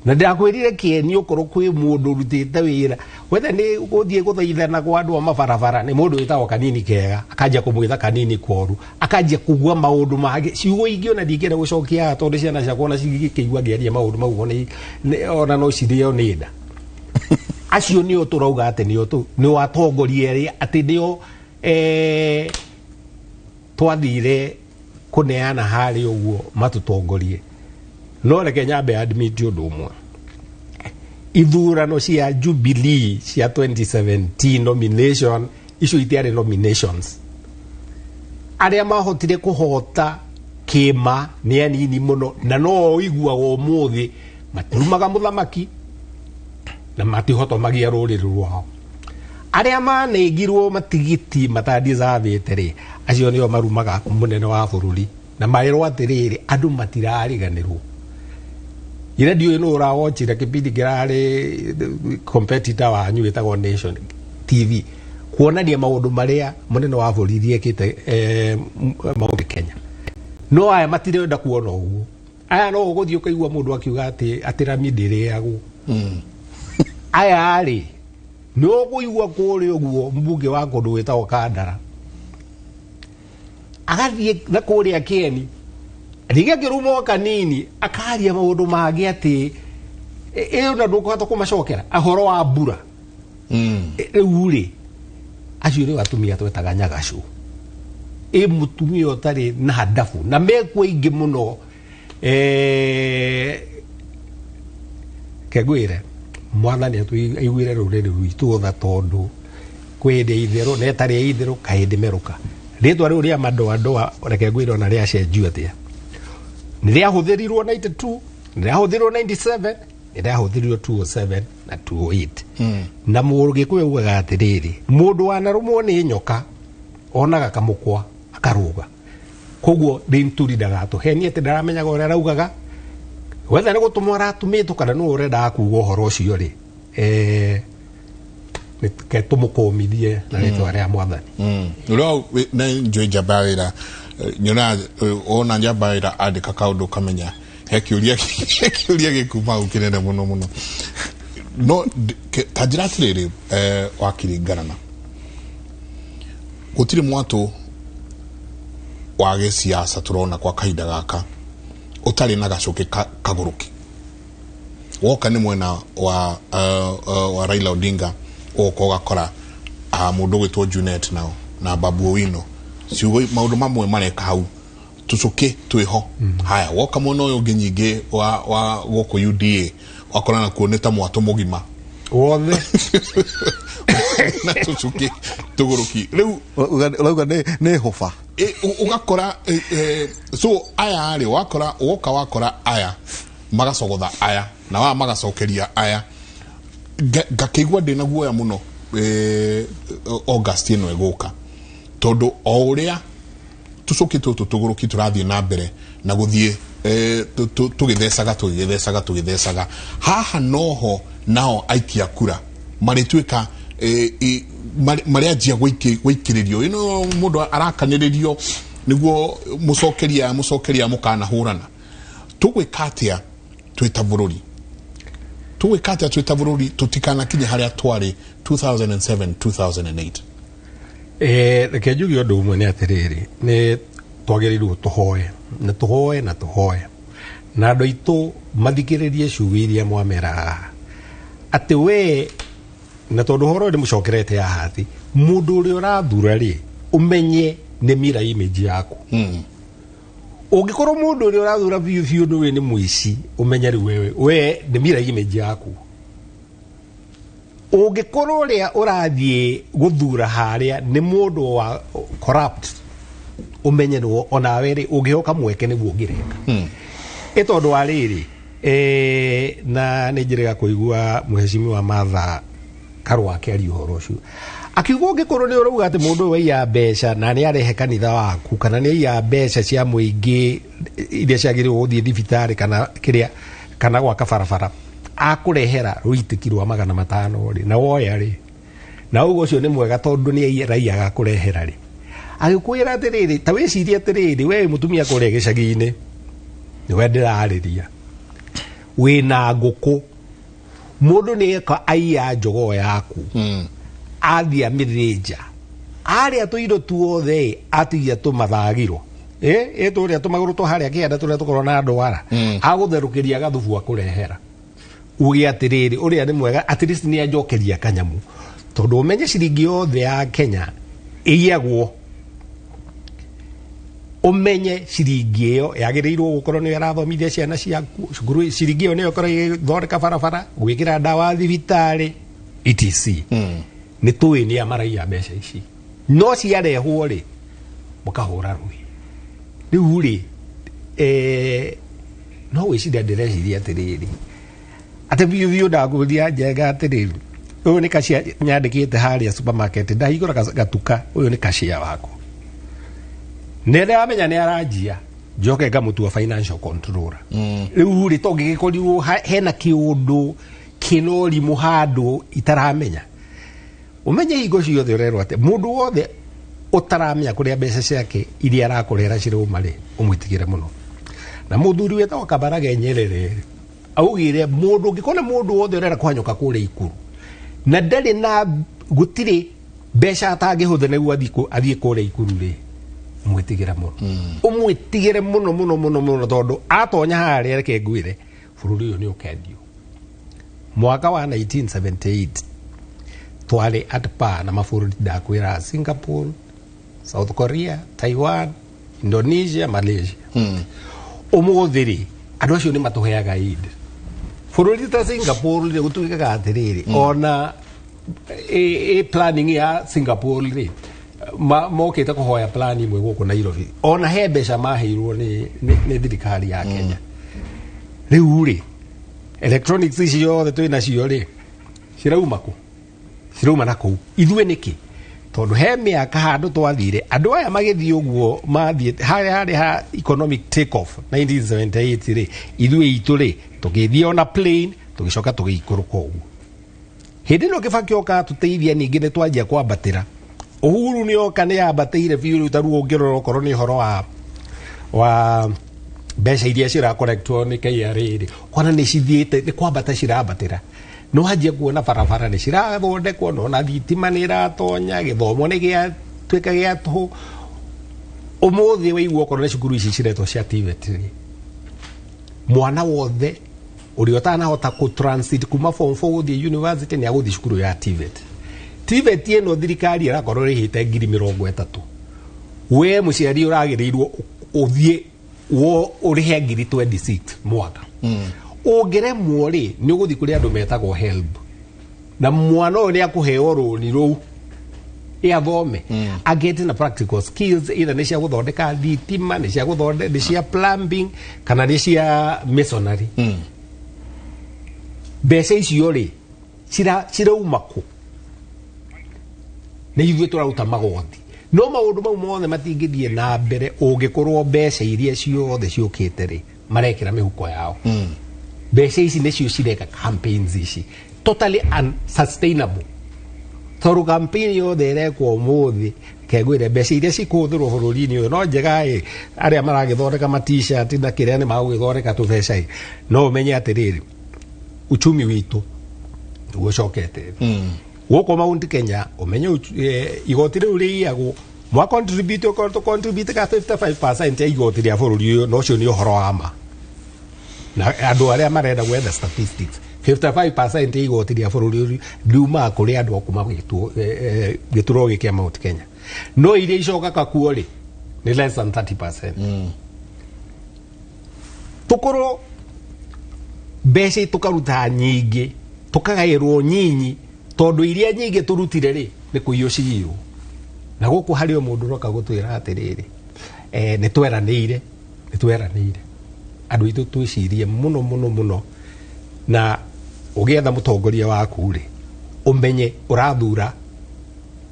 na ndakwĩrire Kĩeni okorwo kwĩ mũndũ ũrutĩte wĩra wetha nĩ gũthiĩ gũthaithana kwa andũ a mabarabara, nĩ mũndũ wĩtagwo Kanini Kega, akanjia kũmwĩta Kanini Koru, akanjia kugua maũndũ mangĩ, ciugo ingĩ ona ndingĩenda gũcokia haha tondũ ciana ciakwa ona cingĩkĩigua ngĩaria maũndũ mau ona no cirĩo nĩ nda. Acio nĩo tũrauga atĩ nĩo tu nĩo atongoria erĩ, atĩ nĩo twathire kũneana harĩa ũguo matũtongorie. No reke nyambe admit ũndũ ũmwe: ithurano cia Jubilee cia 2017, nomination icio itiarĩ nominations. Arĩa mahotire kũhota kĩma nĩ anini mũno, na no ũiguaga ũmũthĩ matirumaga mũthamaki na matihotomagia rũrĩrĩ rwao. Arĩa manengirwo matigiti matadicavĩte rĩ, acio nĩo marumaga mũnene wa bũrũri na maĩrwo atĩrĩrĩ, andũ matirariganĩrwo. Ira ndiũĩ nũ ũrawochire kĩbindi kĩrarĩ competitor wanyu wĩtagwo Nation TV kuonania maũndũ marĩa mũnene wa bũrũri ekĩte Mount Kenya, no aya matirenda kuona ũguo. Aya no ũgũthiĩ ũkaigua mũndũ akiuga atĩ rami ndĩrĩagwo. Aya rĩ, nĩ ũkũigua kũrĩa ũguo mbunge wa kũndũ gwĩtagwo Kandara agathiĩ na kũrĩa Kĩeni rĩngĩ akĩrumwo kanini, akaria maũndũ mangĩ atĩ ĩyo na ndũkũhota kũmacokera ũhoro wa mbura. Rĩu rĩ, acio rĩu atumia twetaga nyagacũ, ĩ mũtumia ũtarĩ na handabu na mekuo aingĩ mũno. Kengwĩre mwathani aiguĩre rũrĩrĩ rwitũ tha, tondũ kwĩ hĩndĩ ya itherũ na ĩtarĩ ya itherũ, kahĩndĩ merũka. Rĩtwa rĩu rĩa madoadoa, reke ngwĩre, ona rĩacenjio atĩa, nĩ rĩahũthĩrirwo 92, nĩ rĩahũthĩrirwo 97, nĩ rĩahũthĩrirwo 207 na 208. Na Mũgĩkũyũ augaga atĩrĩrĩ, mũndũ wanarũmwo nĩ nyoka onaga kamũkwa akarũga. Koguo Linturi ndagatũhenie atĩ ndaramenyaga ũrĩa araugaga, wetha nĩ gũtũmwo aratũmĩtwo kana nĩwe ũrendaga kuga ũhoro ũcio rĩ, reke tũmũkũmithie na rĩtwa rĩa mwathani. Ũrĩa nĩ njũĩ njamba ya wĩra, nyonaga wona njamba ya wĩra andĩka kaũndũ ũkamenya he kĩũria gĩkuma hau kĩnene mũno mũno. No ta njĩra atĩrĩrĩ, wakiri Ngarana, gũtirĩ mwatũ wa gĩsiasa tũrona kwa kahinda gaka. Ũtarĩ na gacũkĩ kagũrũki. Woka nĩ mwena wa wa Raila Odinga, ũgoka ũgakora mũndũ ũgwĩtwo Junet nao na Babu Owino, ciugo maũndũ mamwe mareka hau tũcũkĩ twĩho. Haya, woka mwena ũyũ ũngĩ nyingĩ wa gũkũ UDA, wakora nakuo nĩ ta mwatũ mũgima wothe na tũcũkĩ tũgũrũki rĩu. Ũrauga nĩ hũba. Ũgakora so aya rĩ, wakora woka wakora aya magacogotha aya na wa magacokeria aya. Ngakĩigua ndĩna guoya mũno August ĩno ĩgũka, tondũ o ũrĩa tũcũkĩ tũtũ tũgũrũki tũrathiĩ na mbere na gũthiĩ tũgĩthecaga tũgĩthecaga tũgĩthecaga, haha noho nao aikia kura marĩtuĩka marĩanjia gũikĩrĩrio ĩno, mũndũ arakanĩrĩrio nĩguo mũcokeria mũcokeria mũkanahũrana. Tũgwĩka atĩa twĩ ta bũrũri? Tũgwĩka atĩa twĩ ta bũrũri tũtikanakinye harĩa twarĩ 2007 2008? Reke njuge ũndũ ũmwe, nĩ atĩrĩrĩ, nĩ twagĩrĩirwo tũhoe na tũhoe na tũhoe na andũ aitũ mathikĩrĩrie ciugo iria mwamera haha, atĩ we na tondũ ũhoro ũyũ nĩ mũcokerete haha, atĩ mũndũ ũrĩa ũrathura rĩ, ũmenye nĩ mirror image yaku. Ũngĩkorwo mũndũ ũrĩa ũrathura biũ biũ nĩ nĩ mũici, ũmenye rĩu wewe we nĩ mirror image yaku. Ũngĩkorwo ũrĩa ũrathiĩ gũthura harĩa nĩ mũndũ wa corrupt, ũmenye nĩwo onawe rĩ, ũngĩhoka mweke nĩguo ũngĩreka. Ĩ tondũ wa rĩrĩ, na nĩ njĩrĩga kũigua mheshimiwa Martha Karua akĩaria ũhoro ũcio, akiuga ũngĩkorwo nĩ ũrauga atĩ mũndũ ũyũ aiya mbeca na nĩ arehe kanitha waku, kana nĩ aiya mbeca cia mũingĩ iria ciagĩrĩirwo gũthiĩ thibitarĩ kana kĩrĩa kana gwaka barabara, akũrehera rũitĩki rwa 500 rĩ, na woya rĩ, na ũguo ũcio nĩ mwega tondũ nĩ raia agakũrehera rĩ, agĩkwĩra atĩrĩrĩ, ta wĩcirie atĩrĩrĩ, we wĩ mũtumia kũrĩa gĩcagi-inĩ, nĩwe ndĩrarĩria, wĩna ngũkũ, mũndũ nĩ eka aiya njogoo yaku, athiĩ amĩthĩnja, arĩa tũindo tuothe atigia tũmathagiro, ĩ tũrĩa tũmagũrũ twa harĩa kĩanda tũrĩa tũkorwo na ndwara, agũtherũkĩria gathubu akũrehera, uge atĩrĩrĩ, ũrĩa nĩ mwega, at least nĩ anjokeria kanyamu, tondũ ũmenye ciringi yothe ya Kenya ĩiyagwo, ũmenye ciringi ĩyo yagĩrĩirwo gũkorwo nĩyo ĩrathomithia ciana ciaku cukuru, ciringi ĩyo nĩyo ĩkorwo ĩgĩthondeka barabara, gwĩkĩra ndawa thibitarĩ, etc. Nĩ tũĩ nĩ amaraiya mbeca ici, no ciarehwo rĩ, mũkahũra rũĩ rĩu rĩ, no gwĩciria ndĩreciria atĩrĩrĩ, atĩ biũ biũ ndakũria njenga atĩrĩrĩ, ũyũ nĩ kacia nyandĩkĩte harĩa supermarket, ndahingũra gatuka, ũyũ nĩ kacia wakwa, nĩ ndĩramenya nĩ aranjia, njoke ngamũtua financial controller. Rĩu rĩ, to ngĩgĩkorirwo hena kĩũndũ kĩna ũrimũ handũ itaramenya. Ũmenye hingo ciothe ũrerwo atĩ mũndũ wothe ũtaramenya kũrĩa mbeca ciake iria arakũrehera cirauma rĩ, ũmwĩtigĩre mũno. Na mũthuri wĩtagwo Kambarage Nyerere augire mũndũ ũngĩkona mũndũ wothe ũrenda kũhanyũka kũrĩa ikuru na ndarĩ na gũtirĩ mbeca atangĩhũthĩra nĩguo athiĩ kũrĩa ikuru rĩ, ũmwĩtigĩre mũno, ũmwĩtigĩre mũno mũno mũno mũno, tondũ atonya harĩa, reke ngwĩre, bũrũri ũyũ nĩ ũkendio. Mwaka wa 1978 twarĩ at par na mabũrũri ndakwĩra Singapore, South Korea, Taiwan, Indonesia, Malaysia. Ũmũthĩ rĩ, andũ acio nĩ matũheaga aid. Bũrũri ta Singapore rĩ, gũtuĩkaga atĩrĩrĩ, ona ĩ planning ya Singapore rĩ, mokĩte kũhoya plan imwe gũkũ Nairobi, ona he mbeca maheirwo nĩ thirikari ya Kenya. Rĩu rĩ, electronics ici ciothe twĩ nacio rĩ, cirauma kũ? Cirauma na kũu. Ithuĩ nĩkĩ? Tondũ he mĩaka handũ twathire, andũ aya magĩthiĩ ũguo mathiĩ harĩa harĩ ha economic take off 1978 rĩ, ithuĩ itũ rĩ, tũgĩthiĩ ona plane, tũgĩcoka tũgĩikũrũka ũguo. Hĩndĩ ĩno Kĩbakĩ oka atũteithia, ningĩ nĩ twanjia kwambatĩra. Uhuru nĩ oka, nĩ yambatĩire biũ. Rĩu tarĩu ũngĩrora okorwo nĩ ũhoro wa mbeca iria cirakorektwo nĩ KRA rĩ, kwana nĩ cithiĩte, nĩ kwambata cirambatĩra, nĩ wanjia kuona barabara nĩ cirathondekwo, nona thitima nĩ ĩratonya, gĩthomo nĩ gĩatuĩka gĩa tũhũ. Ũmũthĩ waigua okorwo nĩ cukuru ici ciretwo cia TVET rĩ, Mwana wothe ũrĩa ũtanahota kũ transit kuma form 4 gũthiĩ university nĩ agũthiĩ cukuru ya TVET. TVET ĩno thirikari ĩrakorwo ĩrĩhĩte 30,000. We mũciari ũragĩrĩirwo ũthiĩ wo ũrĩhe 26,000 mwaka. Ũngĩremwo rĩ, nĩ ũgũthiĩ kũrĩ andũ metagwo HELB, na mwana ũyũ nĩ akũheo rũni rũu athome, agete na practical skills, either nĩ cia gũthondeka thitima, nĩ cia gũthondeka, nĩ cia plumbing kana nĩ cia masonry. Mbeca icio rĩ, cirauma kũ? Nĩ ithuĩ tũraruta magoti. No maũndũ mau mothe matingĩthiĩ na mbere ũngĩkorwo mbeca iria ciothe ciũkĩte rĩ, marekĩra mĩhuko yao. Mbeca ici nĩcio cireka campaigns ici totally unsustainable, tondũ campaign yothe ĩrekwo ũmũthĩ, kengwĩre mbeca iria cikũhũthĩrwo bũrũri-inĩ ũyũ no njega ĩ, arĩa maragĩthondeka ma T-shirt na kĩrĩa nĩ magũgĩthondeka tũbeca ĩ, no ũmenye atĩrĩrĩ, uchumi witũ nĩguo ũcokete gũkũ Mount Kenya. Ũmenye igoti rĩu rĩiyagwo mwa contribute, ũkorwo tũ contribute ka 55% ya igoti rĩa bũrũri ũyũ, na ũcio nĩ ũhoro wa ma, na andũ arĩa marenda gwetha statistics, 55% ya igoti rĩa bũrũri ũyũ riumaga kũrĩ andũ a kuma gĩturwa gĩkĩ kĩa Mount Kenya, no iria icokaga kuo rĩ, nĩ less than 30%. Tũkorwo mbeca tũkaruta nyingĩ, tũkagaĩrwo nyinyi, tondũ iria nyingĩ tũrutire rĩ, nĩ kũiywo ciyirwo. Na gũkũ harĩ o mũndũ ũroka gũtwĩra atĩrĩrĩ, nĩ tweranĩire, nĩ tweranĩire. Andũ aitũ, twĩcirie mũno mũno mũno, na ũgĩetha mũtongoria waku rĩ, ũmenye ũrathura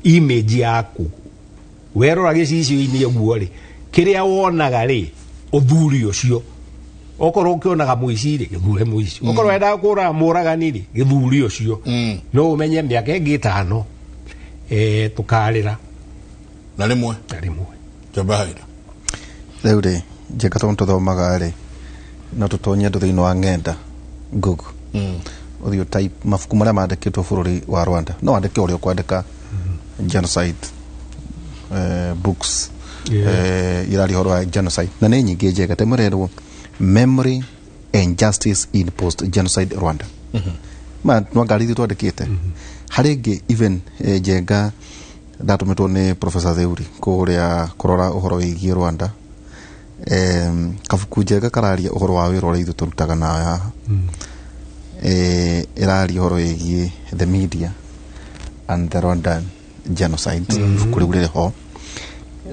image yaku. Werora gĩcicio-inĩ ũguo rĩ, kĩrĩa wonaga rĩ, ũthuri ũcio. Okorwo ũkĩonaga mũici rĩ, gĩthure mũici. Okorwo wendaga kũraga mũragani rĩ, gĩthure ũcio. No ũmenye mĩaka ĩngĩ 5, tũkarĩra. Na rĩmwe. Na rĩmwe. Njamba haira. Rĩu rĩ, njega, tondũ tũthomaga rĩ, no tũtonye andũ thĩinĩ wa ng'enda Google, ũthiĩ ũtype mabuku marĩa mandĩkĩtwo bũrũri wa Rwanda. No wandĩke ũrĩa ũkwandĩka genocide books, iraria ũhoro wa genocide, na nĩ nyingĩ njega. Temwe rerwo "Memory and Justice in Post Genocide Rwanda". Ma no ngari ithuĩ twandĩkĩte harĩ ĩngĩ. Even njenga ndatũmĩtwo nĩ Professor Theuri kũrĩa kũrora ũhoro wĩgiĩ Rwanda, kabuku njega kararia ũhoro wa wĩra ũrĩa ithuĩ tũrutaga nawe haha. Ĩraria ũhoro wĩgiĩ the media and the Rwandan genocide. Ibuku rĩu rĩrĩ ho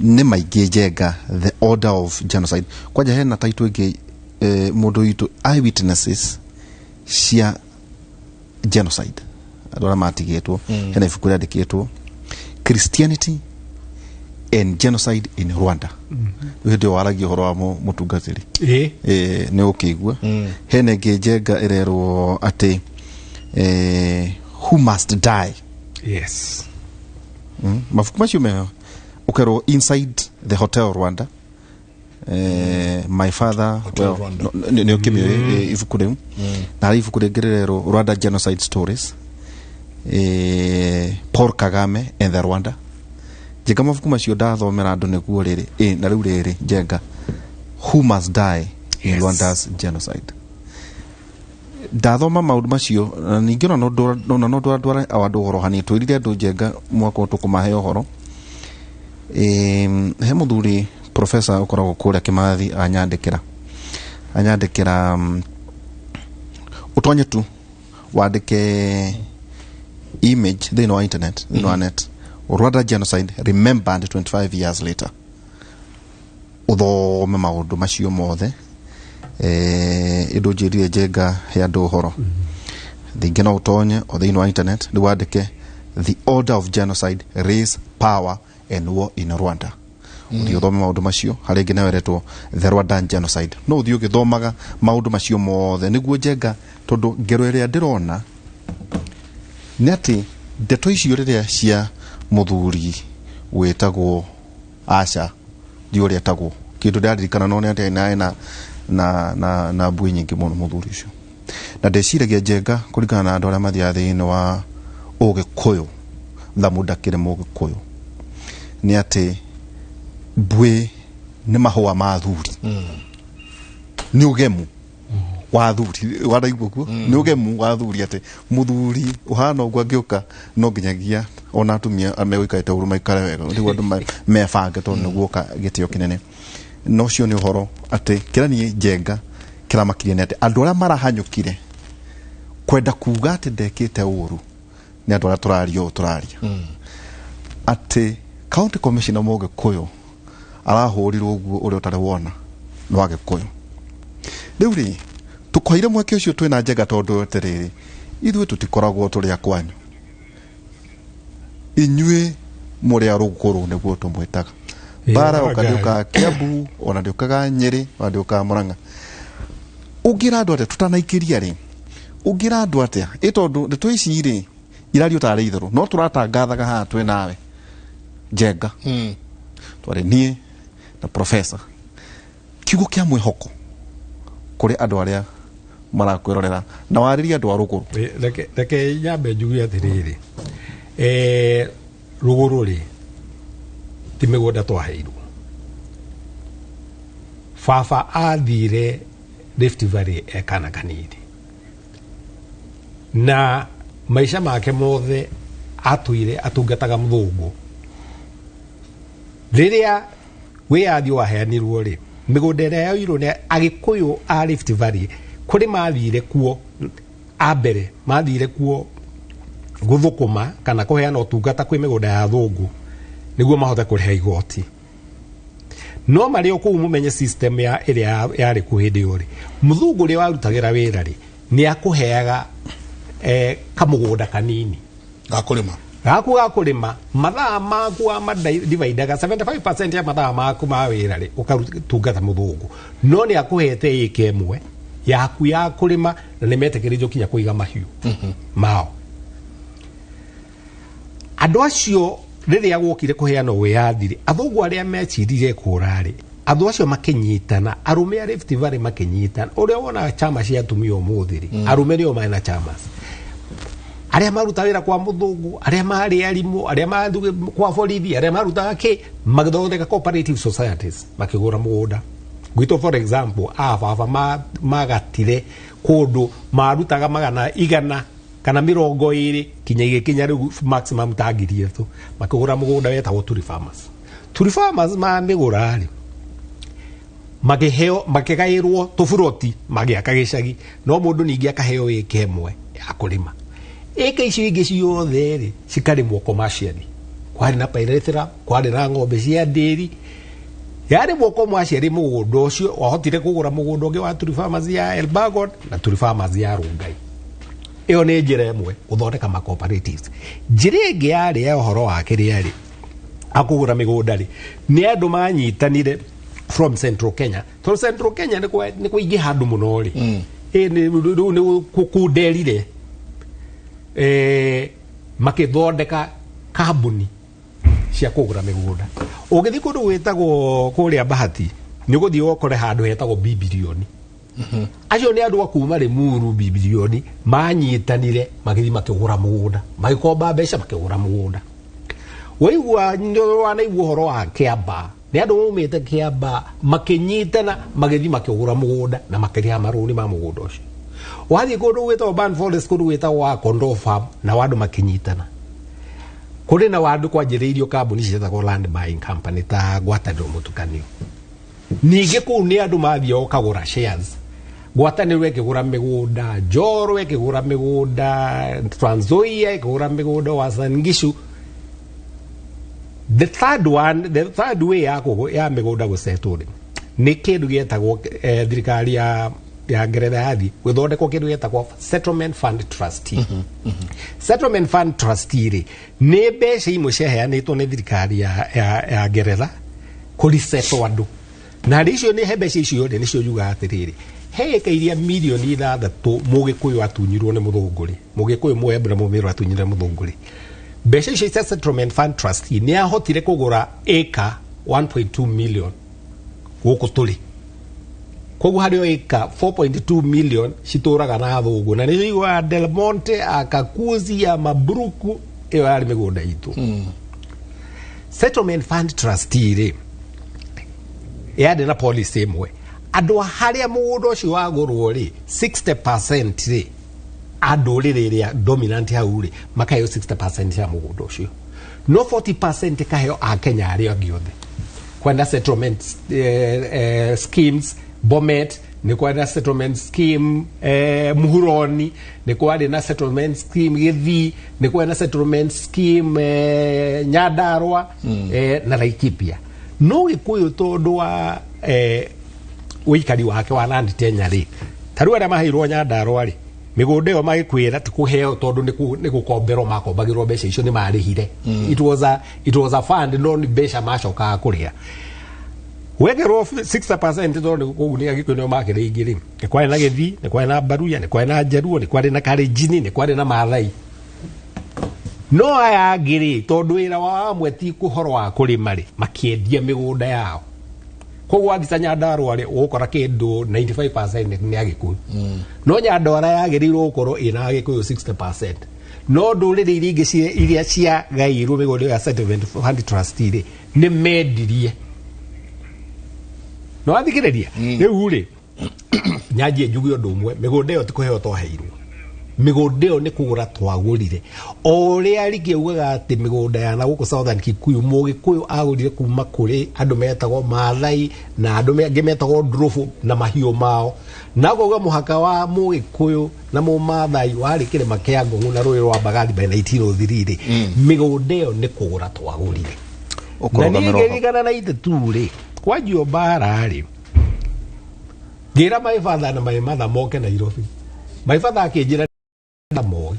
nĩ maingĩ njenga, "The Order of Genocide". Kwanja hena title ĩngĩ, mũndũ witũ, "Eyewitnesses cia Genocide", andũ arĩa matigĩtwo. Hena ibuku rĩandĩkĩtwo "Christianity and Genocide in Rwanda". Rĩu hĩndĩ ĩyo waragia ũhoro wa mũtungatĩri, nĩ ũkĩigua. Hena ĩngĩ njenga ĩrerwo atĩ "Who Must Die". Mabuku macio meho, ũkerwo "Inside the Hotel Rwanda", "My Father". Hotel Well, Rwanda. Nĩ ũkĩmĩũĩ ibuku rĩu. Na harĩ ibuku rĩngĩ rĩrerwo "Rwanda Genocide Stories", "Paul Kagame and the Rwanda". Njenga, mabuku macio ndathomera andũ nĩguo rĩrĩ, na rĩu rĩrĩ njenga, "Who Must Die in Rwanda's Genocide". Ndathoma maũndũ macio, na ningĩ ona no ndwara andũ ũhoro hanini. Twĩrire andũ njenga mwaka ũyũ tũkũmahe ũhoro. He mũthuri professor ũkoragwo kũrĩa Kĩmathi anyandĩkĩra, ũtonye tu wandĩke image thĩinĩ wa internet, thĩinĩ wa net, "Rwanda Genocide Remembered 25 Years Later", ũthome maũndũ macio mothe. Ĩndũ njĩrire njenga he andũ ũhoro thingĩ. No ũtonye o thĩinĩ wa internet rĩu wandĩke "The Order of Genocide, Race, Power and War in Rwanda", ũthiĩ ũthome maũndũ macio. Harĩ ĩngĩ nayo ĩretwo "The Rwandan Genocide". No ũthiĩ ũgĩthomaga maũndũ macio mothe nĩguo njenga, tondũ ngero ĩrĩa ndĩrona nĩ atĩ ndeto icio rĩrĩa cia mũthuri wĩtagwo Aca ndi ũrĩa etagwo, kĩndũ ndĩraririkana, no nĩ atĩ naĩ na mbui nyingĩ mũno mũthuri ũcio. Na ndĩciragia njenga, kũringana na andũ arĩa mathiaga thĩinĩ wa ũgĩkũyũ, thamu ndakĩrĩ mũgĩkũyũ, nĩ atĩ mbui nĩ mahũa ma athuri, nĩ ũgemu. Wa athuri wanaigua guo nĩ ũgemu wa athuri atĩ mũthuri ũhana ũguo angĩũka no nginyagia ona atumia megũikarĩte ũru maikare wega nĩguo andũ mebange tondũ nĩguoka gĩtĩo kĩnene. No ũcio nĩ ũhoro atĩ kĩrĩa niĩ Njenga kĩramakirie nĩ atĩ andũ arĩa marahanyũkire kwenda kuga atĩ ndekĩte ũru nĩ andũ arĩa tũraria ũũ tũraria atĩ county commissioner Mũgĩkũyũ arahũrirwo ũguo ũrĩa ũtarĩ wona nĩ wa Gĩkũyũ. Rĩu rĩ tũkwaire mweke ũcio twĩna Njenga tondũ atĩrĩrĩ, ithuĩ tũtikoragwo tũrĩ a kwanyu, inyuĩ mũrĩ a rũgũrũ nĩguo tũmwĩtaga. Mbara yoka ndĩũkaga Kiambu, ona ndĩũkaga Nyĩrĩ, ona ndĩũkaga Mũrang'a. Ũngĩra andũ atĩa tũtanaikĩria rĩ, ũngĩra andũ atĩa ĩ tondũ ndeto ici rĩ irario tarĩ itherũ no tũratangathaga haha twĩ nawe Njenga, twarĩ niĩ na professor, kiugo kĩa mwĩhoko kũrĩ andũ arĩa marakwĩrorera na warĩrie andũ a rũgũrũ. Reke nyambe njuge atĩrĩrĩ, rũgũrũ rĩ ti mĩgũnda twaheirwo. Baba athire Rift Valley e kana kanini na maica make mothe atũire atungataga mũthũngũ. Rĩrĩa wĩyathi waheanirwo rĩ, mĩgũnda ĩrĩa yoirwo nĩ Agĩkũyũ a Rift Valley, kũrĩ mathire kuo a mbere, mathire kuo gũthũkũma kana kũheana ũtungata kwĩ mĩgũnda ya athũngũ nĩguo mahote kũrĩha igoti. No marĩ o kũu, mũmenye system ya ĩrĩa yarĩ kuo hĩndĩ ĩyo rĩ, mũthũngũ ũrĩa warutagĩra wĩra rĩ nĩ akũheaga kamũgũnda kanini gakũrĩma. Gaku ga kũrĩma. Mathaa maku amadividaga 75% ya mathaa maku ma wĩra rĩ ũkarutungata mũthũngũ, no nĩ akũhete ĩka ĩmwe yaku ya kũrĩma na nĩ metĩkĩrĩtio kinya kũiga mahiũ mao. Andũ acio rĩrĩa gwokire kũheana wĩyathi rĩ, athũngũ arĩa mecirire kũra rĩ, andũ acio makĩnyitana, arũme a Rift Valley makĩnyitana, ũrĩa wonaga chama cia atumia ũmũthĩ rĩ, arũme nĩo mena chamas, arĩa maruta wĩra kwa mũthũngũ, arĩa marĩ arimũ, arĩa marĩ kwa borithi, arĩa marutaga kĩ, magĩthondeka cooperative societies, makĩgũra mũgũnda. Gwitũ, for example, a baba magatire kũndũ marutaga magana igana kana 20 kinya igĩkinya rĩu maximum ta 3,000, makĩgũra mũgũnda wetagwo Turi Farmers. Turi Farmers mamĩgũra rĩ, makĩheo, makĩgaĩrwo tũburoti, magĩaka gĩcagi, no mũndũ ningĩ akaheo ĩka ĩmwe ya kũrĩma. Ĩka icio ingĩ ciothe rĩ cikarĩmwo commercially. Kwarĩ na pyrethrum, kwarĩ na ng'ombe cia ndĩri. Yarĩmwo commercially, mũgũnda ũcio wahotire kũgũra mũgũnda ũngĩ wa Turi Farmers ya Elbagon na Turi Farmers ya Rongai. Ĩyo nĩ njĩra ĩmwe gũthondeka ma cooperatives. Njĩra ĩngĩ yarĩ ya ũhoro wa kĩrĩa rĩ akũgũra mĩgũnda rĩ, nĩ andũ manyitanire from Central Kenya, tondũ Central Kenya nĩ kũingĩha andũ mũno rĩ, rĩu nĩ kũkunderire, makĩthondeka kambuni cia kũgũra mĩgũnda. Ũngĩthiĩ kũndũ gwĩtagwo kũrĩa Bahati, nĩ ũgũthiĩ ũkore handũ hetagwo Bibilioni. Acio nĩ andũ a kuma Limuru. Bibilioni manyitanire, magĩthiĩ makĩgũra mũgũnda, magĩkomba mbeca, makĩgũra mũgũnda. Waigua wanaigua ũhoro wa Kĩamba, nĩ andũ maumĩte Kĩamba makĩnyitana, magĩthiĩ makĩgũra mũgũnda na makĩrĩha marũni ma mũgũnda ũcio. Wathiĩ kũndũ gwĩtagwo Ban Forest, kũndũ gwĩtagwo wa Kondoo Farm, na andũ makĩnyitana. Kũrĩ na wandũ kwanjĩrĩirio kambuni ciĩtagwo land buying company ta Ngwatanĩro Mũtukanio. Ningĩ kũu nĩ andũ mathiaga ũkagũra shares. Ngwatanĩro ĩkĩgũra mĩgũnda, Njoro ĩkĩgũra mĩgũnda, Trans Nzoia ĩkĩgũra mĩgũnda, Uasin Gishu. The third one, the third way ya mĩgũnda gũcetwo rĩ, nĩ kĩndũ gĩetagwo thirikari ya Ngeretha yathiĩ gũthondekwo kĩndũ gĩetagwo Settlement Fund Trustee. Settlement Fund Trustee rĩ, nĩ mbeca imwe ciaheanĩtwo nĩ thirikari ya Ngeretha kũrisetwo andũ, na harĩ icio nĩ he mbeca icio rĩ, nĩcio njugaga atĩrĩrĩ, he ĩka iria mirioni 6 Mũgĩkũyũ atunyirwo nĩ mũthũngũ rĩ, Mũgĩkũyũ, Mũembu na Mũmĩrũ atunyire mũthũngũ rĩ, mbeca icio cia Settlement Fund Trustee nĩ ahotire kũgũra ĩka 1.2 million gũkũ tũrĩ. Koguo harĩ o ĩka 4.2 million citũraga na thũngũ, na nĩcio iguaga Del Monte, Akakuzi ya Mabruku, ĩyo yarĩ mĩgũnda itũ. Settlement Fund Trustee rĩ, yarĩ na policy ĩmwe. Andũ a harĩa mũgũnda ũcio wagũrwo rĩ, 60% rĩ, a ndũrĩrĩ ĩrĩa dominant hau rĩ, makaheo 60% ya mũgũnda ũcio, no 40% ĩkaheo akenya arĩa angĩ othe. Kwenda settlement schemes Bomet, nĩ kwarĩ na settlement scheme Muhuroni, nĩ kwarĩ na settlement scheme Gĩthii, nĩ kwarĩ na settlement scheme Nyandarua na Laikipia. No Gĩkũyũ, tondũ wa ũikari wake wa land tenure rĩ, ta rĩu arĩa maheirwo Nyandarua rĩ, mĩgũnda ĩyo magĩkwĩra ti kũheo, tondũ nĩ gũkomberwo makombagĩrwo mbeca icio, nĩ marĩhire. It was a fund, no nĩ mbeca macokaga kũrĩha wegerwo 60%, tondũ kũu nĩ Agĩkũyũ nĩo makĩrĩ aingĩ rĩ. Nĩ kwarĩ na Gĩthii, nĩ kwarĩ na Baruya, nĩ kwarĩ na Njaruo, nĩ kwarĩ na Kalenjini, nĩ kwarĩ na Maathai. No aya angĩ rĩ, tondũ wĩra wa amwe ti ũhoro wa kũrĩma rĩ, makĩendia mĩgũnda yao. Koguo wathiĩ ta Nyandarua rĩ, ũgũkora kĩndũ 95% nĩ Agĩkũyũ, no Nyandarua yagĩrĩirwo gũkorwo ĩna Agĩkũyũ 60%, no ndũrĩrĩ iria ingĩ iria ciagairwo mĩgũnda ĩyo ya settlement fund trust rĩ, nĩ mendirie. No wathikĩrĩria rĩu rĩ, nyanjie njuge ũndũ ũmwe: mĩgũnda ĩyo ti kũheo twaheirwo, mĩgũnda ĩyo nĩ kũgũra twagũrire. O ũrĩa Rigi augaga atĩ mĩgũnda ya na gũkũ Southern Kikuyu, Mũgĩkũyũ agũrire kuma kũrĩ andũ metagwo Maathai na andũ angĩ metagwo Ndũrũbũ na mahiũ mao, na ngauga mũhaka wa Mũgĩkũyũ na Mũmathai warĩ kĩrĩma kĩa Ngong'u na rũĩ rwa Mbagathi by 1903 rĩ, mĩgũnda ĩyo nĩ kũgũra twagũrire. Na niĩ Ũkũrũgamĩra ho. Ngĩririkana na itatu rĩ, kwanjio mbara rĩ, ngĩra my father na my mother moke Nairobi. My father akĩnjĩra moĩ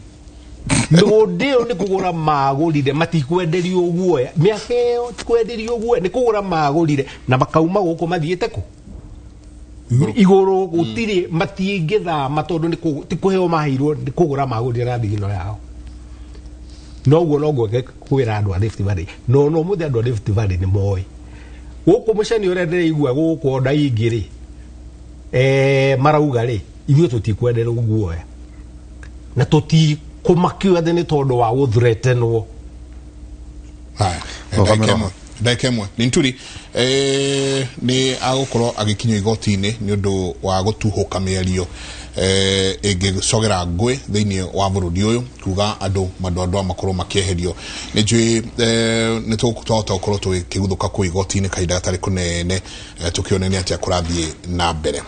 mĩgũnda ĩyo nĩ kũgũra magũrire, matikwenderio guoya. Mĩaka ĩyo tikwenderio guoya, nĩ kũgũra magũrire, na makauma gũkũ mathiĩte kũ igũrũ, gũtirĩ matingĩthama, tondũ ti kũheo maheirwo, nĩ kũgũra magũrire na thigino yao. Noguo noguo kwĩra andũ a Rift Valley, no mũthĩ andũ a Rift Valley nĩ moĩ gũkũ mũceni ũrĩa ndĩraigua gũkũ onda ingĩ rĩ, marauga rĩ, ithuĩ tũtikwenderwo guoya na tũtikũmakio atĩ nĩ tondũ wa gũthretenwo. Haya, Rũgamĩrwo. Ndagĩka ĩmwe Linturi nĩ agũkorwo agĩkinyio igoti-inĩ nĩ ũndũ wa gũtuhũka mĩario ĩngĩcogera ngũĩ thĩinĩ wa bũrũri ũyũ, kuga andũ mandwandwa makorwo makĩeherio. Nĩ njũĩ nĩ twahota gũkorwo tũgĩkĩguthũka kũu igoti-inĩ kahinda gatarĩ kũnene, tũkĩone nĩ atĩa kũrathiĩ na mbere.